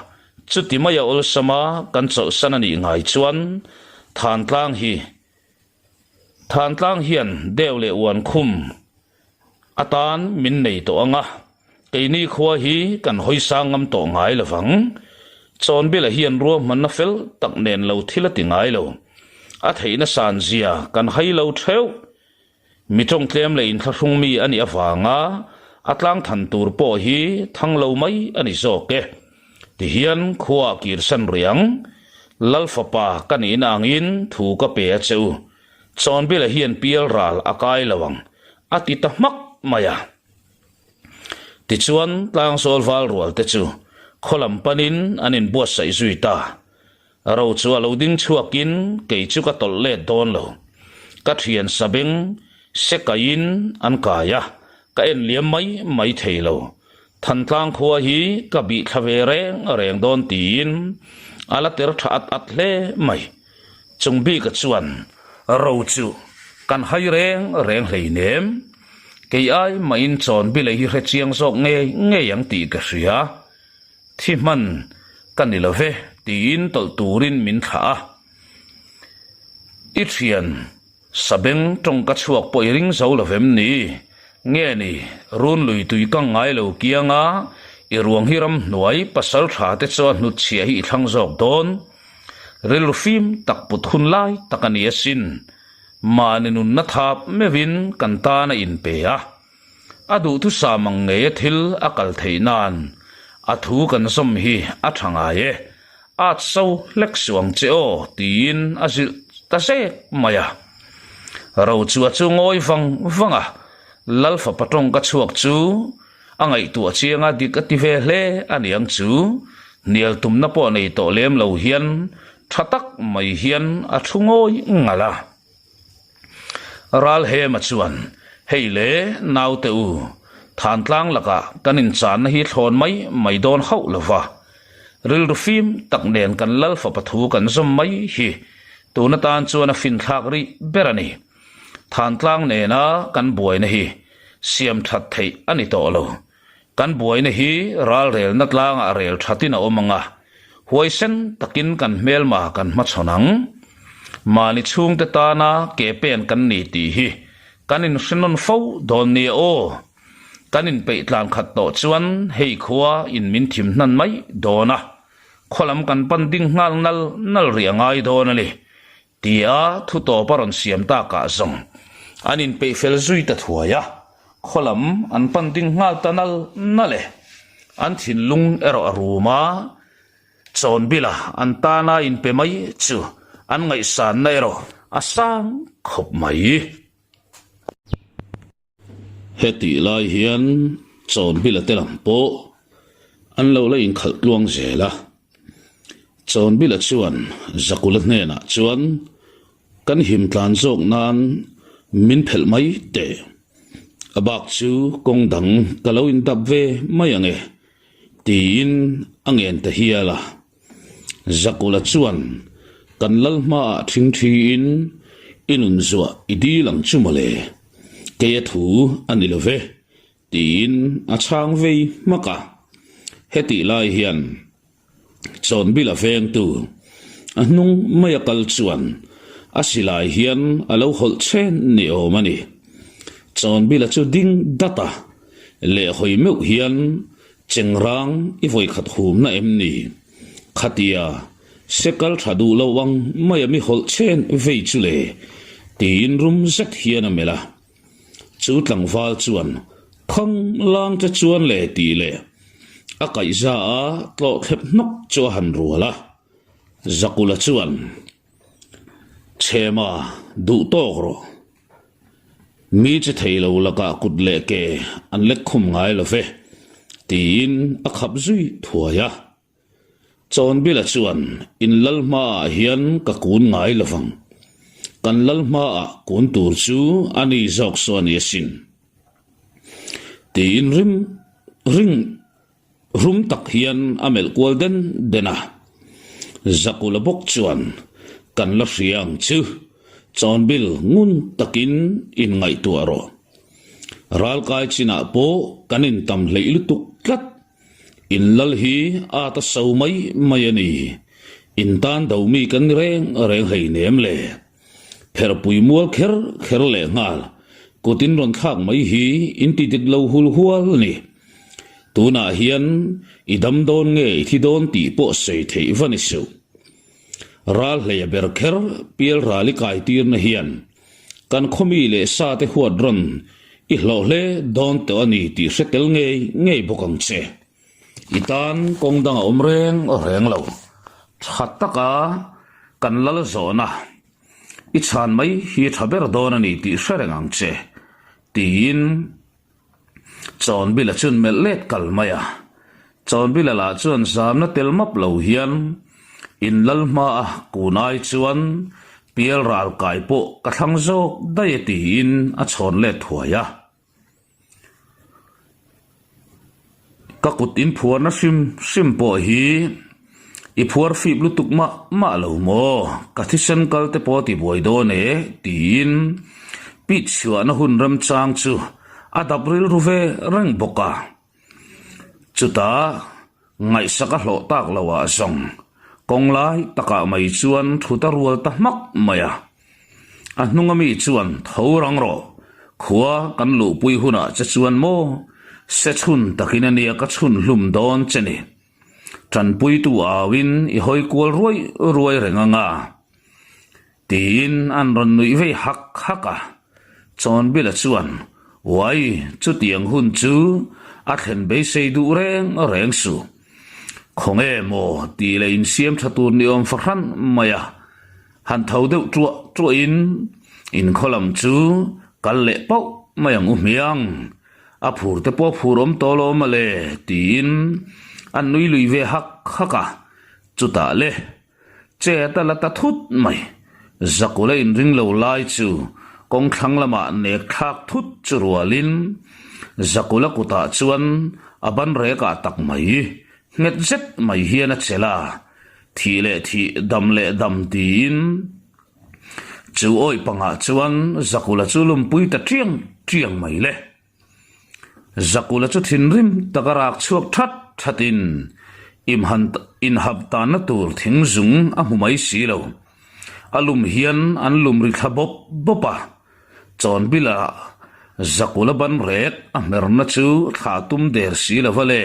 chuti maia awlsama kan chawlhsan a nih ngai chuan Thantlang hi Thantlang hian deu leh uan khum atan min nei tawh ang a, keini khua hi kan hawi sang ngam tawh ngai lo vang. Chawnbila hian ruahmanna fel tak nen lo thil a ti ngai lo. A theihna san zia kan hai lo theuh. Mi tawngtlem leh inthlahrung mi a nih avanga a tlang than tur pawh hi thang lo mai a ni zawk e. Tihian khuaah kirsan riang, Lal fapa ka nihna angin thu ka pe a che u. Chawnbila hian pial ral a kai lo ang, a ti ta hmak mai a. Tichuan Tlangsawl val rual te chu khaw lam panin an inbuatsaih zui ta. Ro chu a lo ding chhuakin kei chu ka tawlh let dawn lo. Ka thian sabeng se kaiin an kai a, ka en liam mai mai thei lo. Thantlang khua hi ka bih thla ve reng reng dawn tiin a la ter tha at at hle mai. Chung bika chuan ro chu kan hai reng reng hleinem. Kei ai mahin chawn bile hi hre chiang zawk ngei ngei ang tih ka hria. Thi hman ka ni lo ve tiin tawlh turin min thlah a. I thian sabeng tawngka chhuak pawh i ring zo lo vem ni? Nge ni, run lui tui kang ngai lo kianga i ruang hi ramhnuai pasal tha te chuan hnutchhiah hi i thlang zawk dawn? Rilru fim tak put hun lai tak a ni asin. Mahni nunna thap meuhin kan tan a inpe a. A duhthusam ang ngeia thil a kal theih nan a thu kan zawm hi a tha ngai e, at so hlek suh ang che aw tiin a zilh ta zek mai a. Rochua chu ngawi vang vang a, Lal fapa tawngka chhuak chu a ngaihtuah chianga dik a ti ve hle a niang chu, hnial tumna pawh nei tawh lem lo hian tha tak mai hian a thu ngawi ngal a. Ralhema chuan, Hei le, naute u, Thantlang lakah kan inchanna hi thlawn mai mai dawn hauh lo va, rilru fim tak nen kan lal fapa thu kan zawm mai hi tun atan chuan a finthlak rih ber a ni. Thantlang nena kan buaina hi siam that theih a ni tawh lo. Kan buaina hi ralrelna tlangah rel thatin a awm ang a, huaisen takin kan hmelma kan hmachhawn ang. Mahni chhungte tana ke pen kan ni tih hi kan inhrenawn fo dawn nia aw. Kan inpeih tlan khat tawh chuan hei khua in min thim hnan mai dawn a, khawlam kan pan ding nghal nal nal rih a ngai dawn a ni. Tia thu tawp a rawn siam takah zawng an inpeih fel zui ta thuai a, khaw lam an pan ding nghal ta nal nal e. An thinlung erawh a rum a, Chawnbila an tana inpe mai chu an ngaihsanna erawh a sang khawp mai. Hetih lai hian Chawnbila te lam pawh an lo la inkhalh tluang zel a. Chawnbila chuan Zakula hnenah chuan kan him tlan zawk nan min phelh mai teh. A bak chu kawng dang ka lo indap ve mai ang e tiin a ngen ta hial a. Zakula chuan kan lal hmaah thingthiin. I nun zuah i dil ang chu mawle, keia thu a ni lo ve, tiin a chhang vei hmak a. Hetih lai hian Chawnbila vengtu a hnung maia kal chuan a silai hian a lo hawlh chhen ni awm a ni. Chawnbila chu ding dat a, lehhawi meuh hian Chengrang i vawikhat humna em ni? Khatia, sekal tha duh lo ang mai a mi hawlh chen vei chu le, tiin rum zet hian a melh a. Chu tlangval chuan, Khang lang te chuan le tih leh a kaihza a tlawh thlep hnawk chu a han rual a. Zakula chuan, Chhema, duh tawk rawh. Mi che thei lo lakah kut leh ke an lek khum ngai lo ve, tiin a khap zui thuai a. Chawnbila chuan, In lal hmaah hian ka kun ngai lo vang. Kan lal hmaah kun tur chu a ni zawk saw a ni asin, tiin rim ring Rum tak hian a melh kual den den a, Zakula bawk chuan kan la hria ang chu, Chawnbil ngun takin inngaihtuah rawh. Ralkai chinah pawh kan intam hleih lutuk tlat, in lal hi at a so mai mai a ni, in tan do mi kan ni reng reng hleinem le. Pherpui mual kher kher leh nghal, kut in rawn thlak mai hi in ti dik lo hul hual a ni. Tunah hian i dam dawn nge i thi dawn tih pawh sawi theih va ni suh. Ral hleia ber kher pial ral i kai tirna hian kan khawmi leh sa te huat rawn i hlawh hle dawn tawh a ni tih hre tel ngei ngei bawk ang che. I tan kawng dang a awm reng reng lo. Tha taka kan lal zawhna i chhan mai hi tha ber dawn a ni tih hre reng ang che, tiin Chawnbila chuan melh let kal mai a. Chawnbila lah chuan zamna tel map lo hian in lal hmaa kun ai chuan pial ral kai pawh ka thlang zawk daih e tiin a chhawn let thuai a. Ka kut in phuarna hrim hrim pawh hi i phuar fip lutuk mah mah lo maw? Ka thisen kal te pawh ti buai dawn e tiin pit chhuahna hun remchang chu a dap rilru ve reng bawk a. Chutah ngaihsak a hlawh tak lo ah zawng kawng lai takah mai chuan thut a rual ta hmak mai a. A hnunga mi chuan tho rang rawh, khua kan luhpui hunah che chuan maw se chhun takin a nia ka chhun hlum dawn che ni. Tanpuitu auin i hawi kual ruai ruai reng anga tiin an rawn nuih vei hak hak a. Chawnbila chuan, Uai, chutiang hun chu a thlen beisei duh reng reng suh. Khawnge maw tih leh insiam tha tur ni awm fahran mai a. Han tho deuh ṭuah ṭuahin inkhaw lam chu kal leh pauh mai ang u hmiang. A phur te pawh phur awm tawh lo mawle tiin an nui lui ve hak hak a, chutah le chet a la ta thut mai. Zakula inring lo lai chu kawng thlang lamah nek thlak thut chu rualin Zakula kutah chuan a ban rekah tak mai nghet zet mai hian a chelh a. Thih leh thih, dam leh dam tiin chu awih pangah chuan Zakula chu lumpui ta ṭiang ṭiang mai le. Zakula chu thinrim taka rak chhuak ṭhat ṭhatin imhan inhap tanna tur thing zung a hmu mai si lo. A lum hian an lum ri thla bawp bawp a, Chawnbila Zakula ban rek a hmerna chu thlah tum der si lo va le.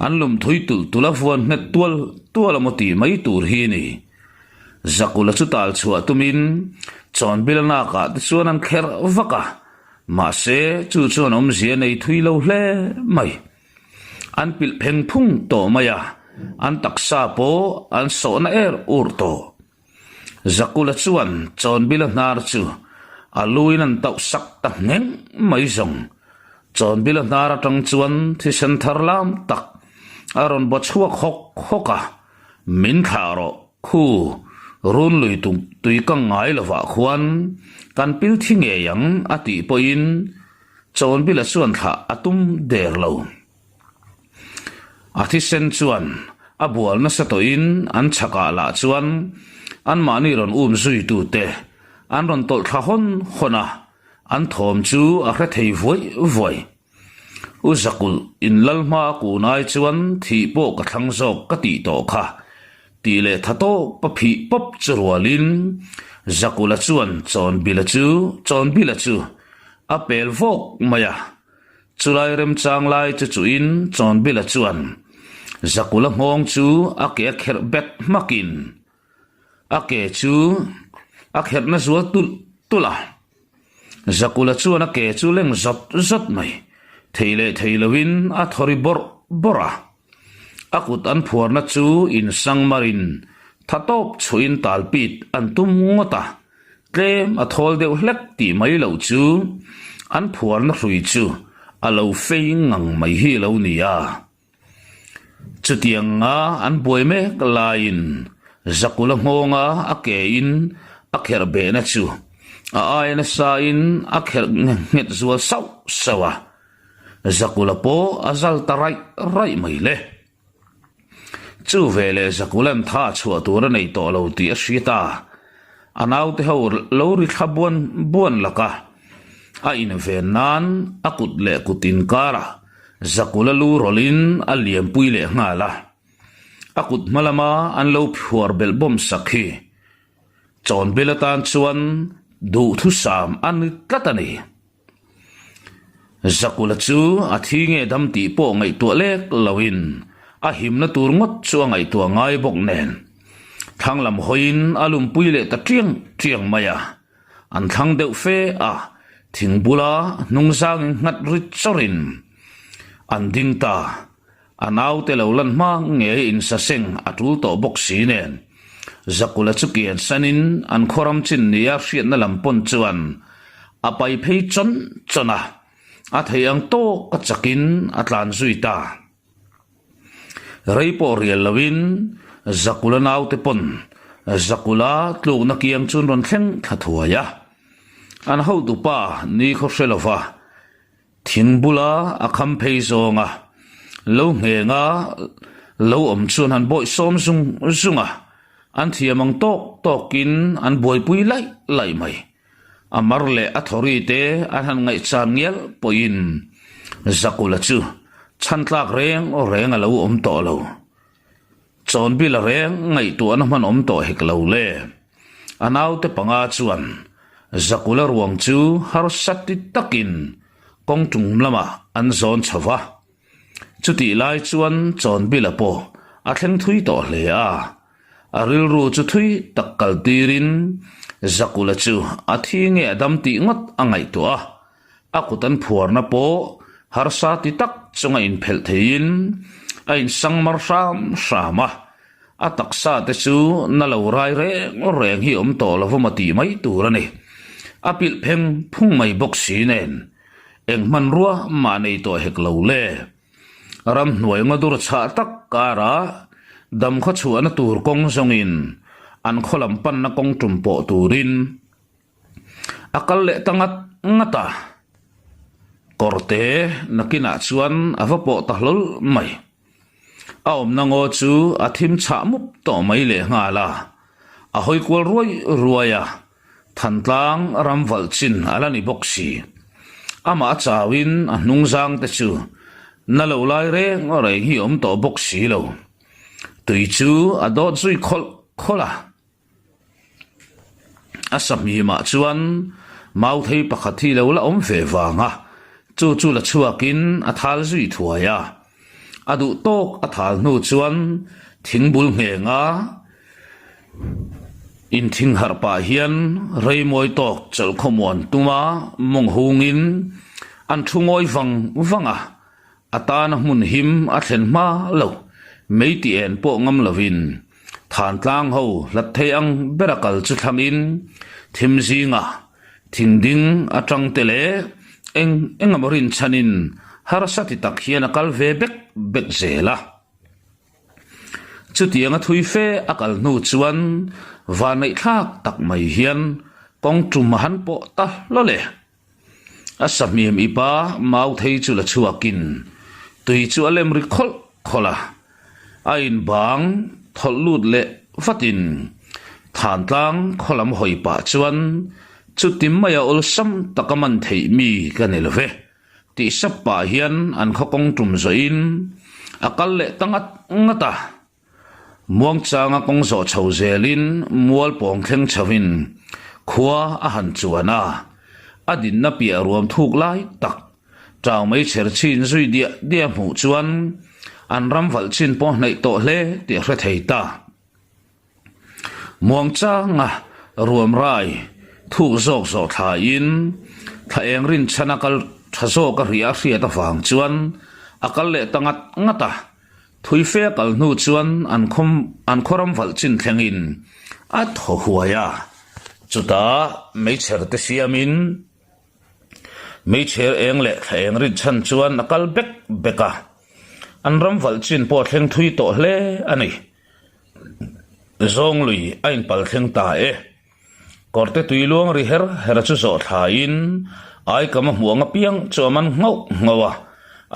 An lum thui tulh tulh a vuan nghet tual tual a maw tih mai tur hi a ni. Zakula chu tal chhuah tumin Chawnbila nakah te chuan an kherh vak a, mahse chu chuan awmzia nei thui lo hle mai. An pilh pheng phung tawh mai a, an taksa pawh an sawhna er ur tawh. Zakula chuan Chawnbila hnar chu a luin an tauh sak ta ngheng mai zawng. Chawnbila hnar atang chuan thisen thar lam tak a rawn baw chhuak hawk hawk a, Min thlah rawh, khu run lui tui kang ngai lovah khuan kan pil thi ngei ang a tih pawhin Chawnbila chuan thlah a tum der lo. A thisen chuan a bual nasa tawhin an chhakah lah chuan anmahni rawn um zuitute An rawn tawlh thla hawn hawn a, an thawm chu a hre thei vuai vuai. U Zakulh, in lal hma a kun ai chuan thih pawh ka thlang zawk ka tih tawh kha, tih leh tha tawp a phih pawp chu rualin Zakulha chuan Chawnbila chu Chawnbila chu a pel vawk mai a. Chulai remchang lai chu chuhin Chawnbila chuan Zakulha nghawng chu a ke a kherh bet hmakin a ke chu a kherhna zual tulh tulh a. Zakula chuan a ke chu leng zawt zawt mai. Thei leh thei loin a thaw ri bawrh bawrh a. A kut an phuarna chu insang marin tha tawp chhuahin talpit an tum ngawt a. Tlem a thawl deuh hlek tih mai loh chu an phuarna hrui chu a lo fei ngang mai hi lo ni a. Chutianga an buai mek laiin Zakula nghawnga a ke in a kherh behna chu a aia nasa in a kherh nghet zual sauh sauh a, Zakula pawh a zal ta raih raih mai le. Chu veleh Zakula'n tha chhuah tur a nei tawh lo tih a hria ta, a naute ho lo ri thla buan buan laka a inven nan a kut leh kut inkarah Zakula lu rawlhin a liampui leh nghal a, a kut hma lama an lo phuar belh bawm sak hi Chawnbel atan chuan duhthusam a ni tlat a ni. Zakula chu a thi nge dam tih pawh ngaihtuah lek loin a himna tur ngawt chu a ngaihtuah ngai bawk nen thlang lam hawiin a lumpui leh ta tiang tiang mai a. An thlang deuh fe a, thing bula hnungzangin nghat ri chawrin an ding ta. A naute lo lan hma ngei insaseng a tul tawh bawk si nen. Zakula chu kian sanin an khawram chin nia hriatna lam pawn chuan a pai phei chawn chawn a, a theih ang tawk a chakin a tlan zui ta. Rei pawh rial loin Zakula naute pawn Zakula tlukna kiang chu an rawn thleng thla thuai a. An hotupa ni khaw hre lova thing bula a kham phei zawnga lo nghenga lo awm chuan han bawih sawm zung zung a, an thiam ang tawk tawkin an buaipui laih laih mai. A mar leh a thawri te an han ngaihchan ngial pawhin Zakula chu chhan tlak reng reng a lo awm tawh lo. Chawnbila reng ngaihtuahna hman awm tawh hek lo le. A naute panga chuan Zakula ruang chu harsa ti takin kawng tum lamah an zawn chho va. Chutih lai chuan Chawnbila pawh a thleng thui tawh hle a. A rilru chu thui tak kal tirin Zakula chu a thi nge a dam tih ngawt a ngaihtuah a, a kut an phuarna pawh harsa ti tak chunga inphelh theiin a insangmar hram hram a, a taksa te chu na lo rai reng reng hi awm tawh lo vawm a tih mai tur a ni. A pilh pheng phung mai bawk si nen eng hmanrua mah nei tawh hek lo le. Ramhnuai ngadur chhah tak karah dam khaw chhuahna tur kawng zawngin an khaw lam panna kawng tum pawh turin a kal leh ta ngat ngat a, kawrte nakinah chuan a va pawh ta hlawl mai. A awmna ngaw chu a thim chhah mup tawh mai lehnghal a, a hawi kual ruai ruai a, Thantlang ram valh chin a la ni bawk si. Amah a chauin a hnungzang te chu na lo lai reng reng hi awm tawh bawk si lo. Tui chu a dawt zui khawlh khawlh a. A sahmimah chuan mauthei pakhat hi lo la awm ve vang a, chu chu la chhuakin a thal zui thuai a. A duh tawk a thal hnu chuan thingbul nghenga Inthing harh pah hian reimawi tawk chawlh khawmuan tuma mawng hungin an thu ngawi vang vang a, a tana hmun him a thlen hma lo, mei ti en pawh ngam lovin Thantlang ho hlat thei ang bera kal chu thlangin thim zingah thing ding atang te leh eng eng emaw rinchhanin harsa ti tak hian a kal ve bek bek zel a. Chutianga thui fe a kal hnu chuan vanneihthlak tak mai hian kawng tum a han pawh ta hlawl e. A sahmim ipa mauthei chu la chhuakin tui chu a lem ri khawlh khawlh a, a inbang thawlh lut leh vatin. Thantlang khaw lam hawi pah chuan chuti maia awlsam taka man theih mi ka ni lo ve tih sap pah hian an khaw kawng tum zawhin a kal leh ta ngat ngat a. Muangchanga kawng zawh chho zelin mual pawng thleng chhoin khua a han chuan a, a dinna piah ruam thuk lai tak Chau mai chher chhin zui diah diah hmuh chuan an ram valh chin pawh hnaih tawh hle tih a hre thei ta. Muangchanga ruam rai thuk zawk zawh thlaiin thla eng rinchhan a kal tha zawk a riah a hriat avang chuan a kal leh ta ngat ngat a. Thui fe a kal hnu chuan an khaw an khaw ram valh chin thlengin a thaw huai a. Chutah meichher te siamin Meichher eng leh thla eng rin chhan chuan a kal bek bek a, an ram valh chin pawh a thleng thui tawh hle a ni. Zawng lui a inpal thleng ta e. Kawrte tui luang ri her her chu zawh thlaiin aikam a hmuh ang apiang chu a man nghauh nghauh a,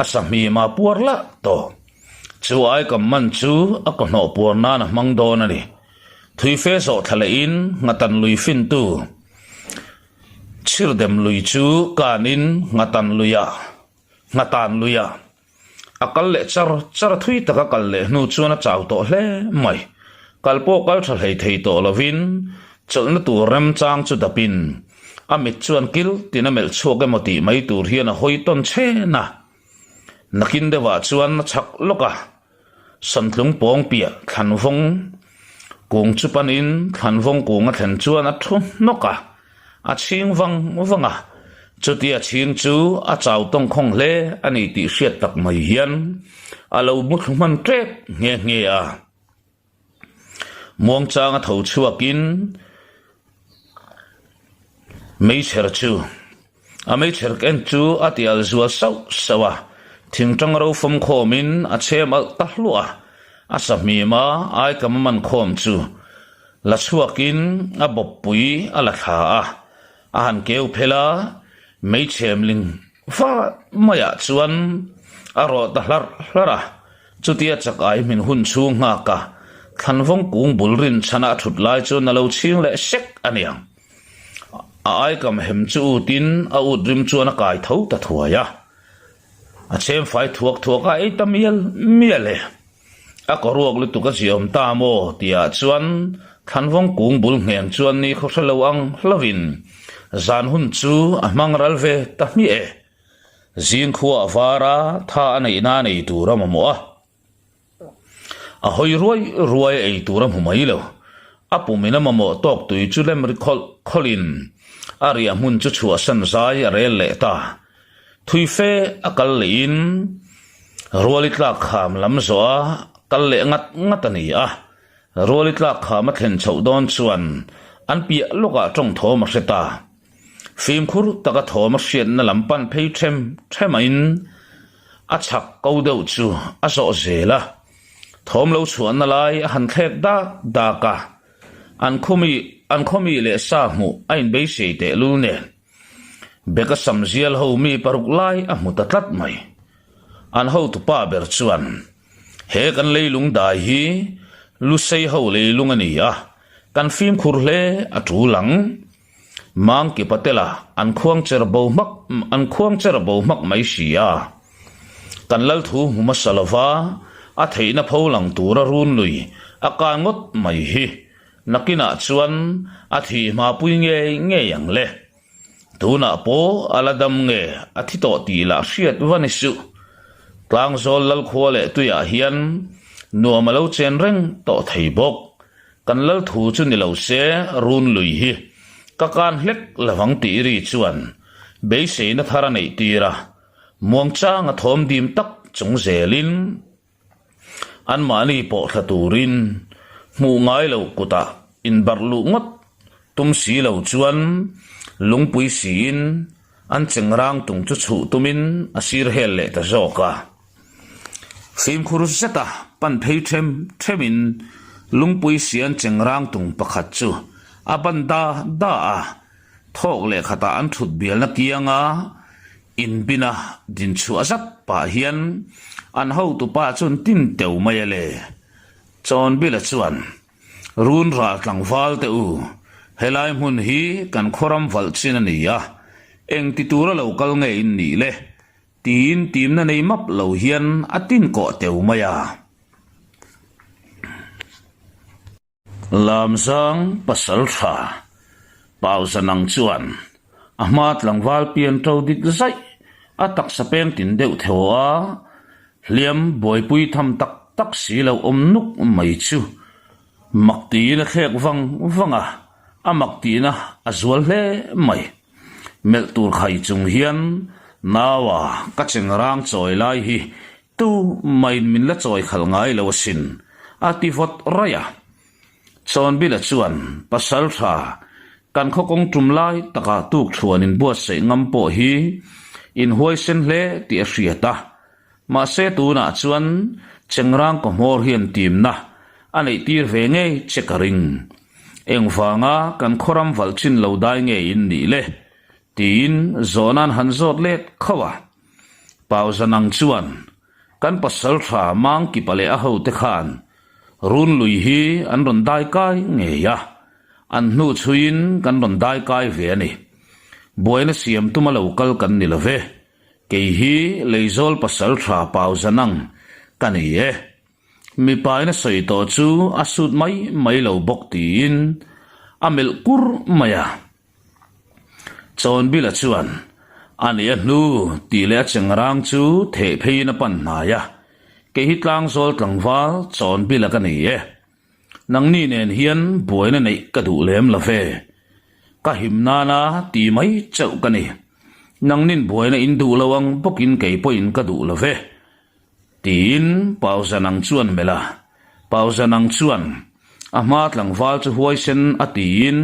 a sahmim a puar lah tawh. Chu aikam man chu a kawhnawh puar nan a hmang dawn a ni. Thui fe zawh thla lehin nghatan lui fintu. Chhirdem lui chu kanin nghatan luiah nghatan luiah a kal leh char char a thui taka kal leh hnu chuan a chau tawh hle mai. Kal pawh kal tha hlei thei tawh lovin chawlhna tur remchang chu dapin a mit chuan kil tin a melh chhuak emaw tih mai tur hian a hawi tawn chhen a. Nakin deuhah chuan a chhak lawk a. Santlung pawng piah thlanvawng kung chu panin thlanvawng kung a thlen chuan a thu hnawk a, a chhing vang vang a. Chutia chhing chu a chau tawngkhawng hle a ni tih hriat tak mai hian a lo mu thlu hman tep nghe nghe a. Muangchang a tho chhuakin meichher chu a meichher ken chu a ti al zual sauh sauh a, thingtang ro fawm khawmin a chhem alh ta hluah a, a sahmim a aikam a man khawm chu la chhuakin a bawppui a la thla a, a han keu phel a, meichhem ling Va maiah chuan a rawh ta hlarh hlarh a, chutia chakai hmin hun chhung nghak a, thlanvawng kung bul rin chhana a thut lai chuan a lo chhing leh sek a niang. A aikam hem chu utin a ut rim chuan a kai tho ta thuai a, a chhem fai thuak thuak a ei ta mial mial e. A kaw ruak lutuk a ziawm ta maw tihah chuan thlanvawng kung bul ngheng chuan ni khaw hre lo ang hlovin zan hun chu a hmang ral ve ta hmiah e. Zing khua a var a, tha a neih nan ei tur a mamawh a. A hawi ruai ruai a ei tur a hmu mai lo. A pumin a mamawh tawk tui chu lem ri khawlh khawlhin a riah hmun chu chhuahsan zai a rel leh ta. Thui fe a kal lehin Ruali tlak kham lam zawh a kal leh ngat ngat a ni a. Ruali tlak kham a thlen chhoh dawn chuan an piah lawkah tawng thawm a hre ta. Fimkhur taka thawm a hriatna lam pan phei them themain a chhak ko deuh chu a zawh zel a. Thawm lo chhuahna lai a han thlek dak dak a, an khawmi an khawmi leh sa hmuh a inbeisei tehlul nen. Beka sam zial ho mi paruk lai a hmu ta tlat mai. An hotupa ber chuan, He kan leilung dai hi Lusei ho leilung a ni a, kan fimkhur hle a tul ang. Mangki Patela an khuang cher bo hmak an khuang cher bo hmak mai si a. Kan lal thu hmu hmasa lova a theihna pho lang tura run lui a kai ngawt mai hi. Nakinah chuan a thih hma pui ngei ngei ang le. Tunah pawh a la dam nge a thi tawh tih lah hriat va ni suh. Tlangzawl Lalkhua leh tuiah hian nuam a lo chen reng tawh thei bawk. Kan lal thu chu ni lo se run lui hi ka kan hlek lovang tih ri chuan beiseina thar a neih tir a, muangchanga thawm dim tak chung zelin, Anmahni pawh thla turin hmuh ngai loh kutah inbarh luh ngawt tum si lo chuan lungpui siin an chengrang tung chu chhuh tumin a sir hel leh ta zawk a. Fimkhur zeta pan phei them themin lungpui sian chengrang tung pakhat chu a ban da da a, thawk leh khatah an thut bialna kianga Inbina dinchhuah zat pah hian an hotupa chuan tin teu mai a le. Chawnbila chuan. Run ral tlangval te u, helai hmun hi kan khawram valh chin a ni a, eng ti tura lo kal nge in nih le? Tiin timna nei map lo hian a tin kawh teu mai a. Lamzang pasal tha Pauza nang chuan a hma tlangval pian to dik zaih a taksa peng tin deuh theuh a, hliam buaipui tham tak tak si lo awm nuk mai chu mak tiin a thlek vang vang a, a mak tihna a zual hle mai. Melh tur khai chung hian naua ka chengrang chawi lai hi Tu maiin min la chawi khalh ngai lo asin, a ti vawt raih a. Chawnbila chuan, Pasal tha, kan khaw kawng tum lai takah tuk thuan in buatsaih ngam pawh hi in huaisen hle tih a hriat a. Mahse tunah chuan Chengrang kawhmawr hian timna a neih tir ve ngei che ka ring. Engvanga kan khawram valh chin lo dai ngei in nih le? tiin zawhna'n han zawt let khauh a. Pauzanang chuan, Kan pasal tha Mangkipa leh a hote khan Runlui hi an rawn dai kai ngei a, an hnu chhuiin kan rawn dai kai ve a ni. Buaina siam tuma lo kal kan ni lo ve. Kei hi Leizawl pasal tha Pauzanang ka ni e. Mipain a sawi tawh chu a sut mai mai lo bawk tiin a melh kur mai a. Chawnbila chuan a nih a hnu tih leh a chengrang chu theh pheiin a pan hnai a, Kei hi tlangzawl tlangval Chawnbila ka ni e. Nangni nen hian buaina neih ka duh lem lo ve. Ka him nana ti mai chauh ka ni. Nangnin buaina in duh lo ang bawkin kei pawhin ka duh lo ve. Tiin Pauzanang chuan melh a. Pauzanang chuan a hma tlangval chu huaisen a tiin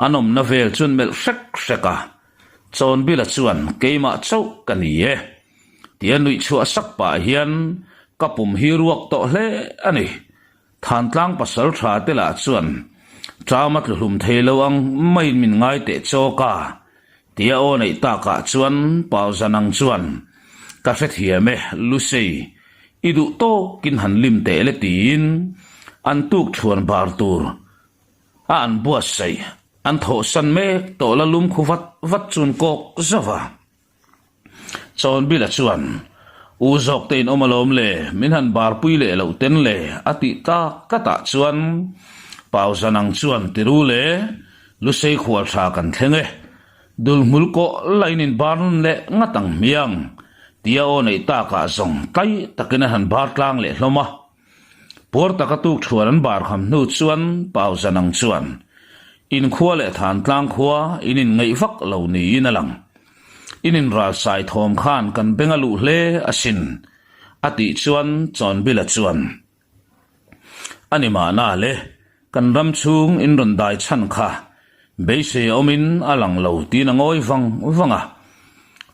an awmna vel chuan melh hrek hrek a. Chawnbila chuan keimah chauh ka ni e tia nuih chhuah sak pah hian ka pum hi ruak tawh hle a ni. Thantlang pasal tha te lah chuan ṭam a tluhlum thei lo ang maiin min ngai teh chawk a, tia aw neih takah chuan Pauzanang chuan ka hrethiam e Lusei, i duh tawkin han lim teh le tiin an tuk chhuan bar tur a an buatsaih an thawhsan mek tawh la lum khu vat vat chuan kawk zauh a. Chawnbila chuan, U zawk te in awm alawm le, min han barpui leh loh ten le, a tih tak katah chuan Pauzanang chuan tiru le, Lusei khual tha kan thleng e, dulhmul kawh lain in bar nun leh ngat ang hmiang, tia aw neih takah zawng tlai takin a han bar tlang leh hlawm a. Puar taka tuk thuan an bar kham hnu chuan Pauzanang chuan, In khua leh Thantlang khua in inngeih vak lo niin a lang. In inralsai thawm khan kan beng a luh hle asin, a tih chuan Chawnbila chuan, A ni mahna le, kan ram chhung in rawn dai chhan kha beisei a awmin a lang lo tiin a ngawi vang vang a.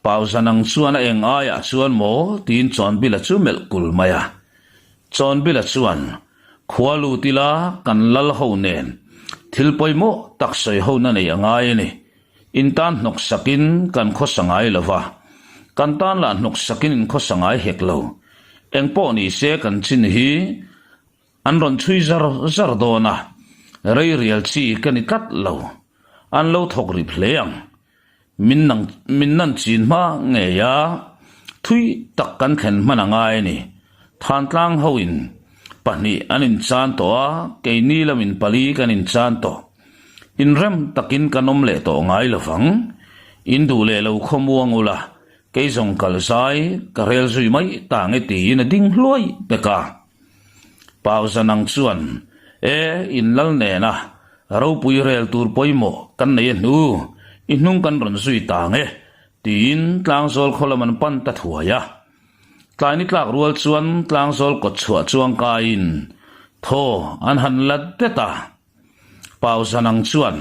Pauzanang chuan a eng aiah chuan maw tiin Chawnbila chu melh kul mai a. Chawnbila chuan, Khua lut ila kan lal ho nen thil pawimawh tak sawi ho na nei a ngai a ni. In tan hnawk sakin kan khawsa ngai lo va, kan tan lah hnawk sakin in khawsa ngai hek lo. Eng pawh ni se kan chin hi an rawn chhui zar zar dawn a, rei rial chi ka ni tlat lo. An lo thawk rip hle ang. Min nang min nan chin hma ngei a, thui tak kan thlen hman a ngai a ni. Thantlang hoin pahnih an inchan tawh a, keini lamin pali kan inchan tawh. Inrem takin kan awm leh tawh ngai lo vang. In duh leh lo khaw muang ula, kei zawng kal zai ka rel zui mai ta nge tiin a ding hluai pek a. Pauza nang chuan, E, in lal nena ropui rel tur pawimawh kan nei a hnu, i hnung kan rawn zui ta nge, tiin tlangzawl khaw lam an pan ta thuai a. Tlai ni tlak rual chuan tlangzawl kawt chhuah chuang kaiin thaw an han la det a. Pauzanang chuan,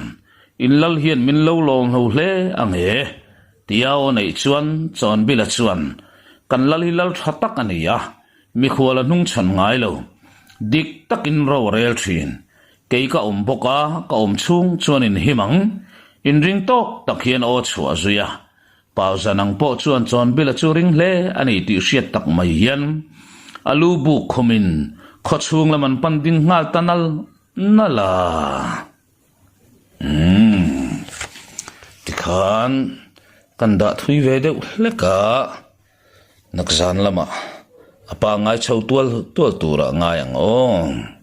In lal hian min lo lawm hlo hle ang e, tia aw neih chuan Chawnbila chuan, Kan lal hi lal tha tak a ni a, mikhual a hnung chhan ngai lo. Dik takin ro a rel thin. Kei ka awm bawk a, ka awm chhung chuan in him ang. Inring tawk tak hian aw chhuah zui a. Pauzanang pawh chuan Chawnbila chu ring hle a ni tih hriat tak mai hian a lu buk khumin khawchhung lam an pan ding nghal ta nal. nalh a. Umm, tikhan kan dah thui ve deuh hlek a, nakzan lamah a pangngai chho tual tual turah ngai ang aw.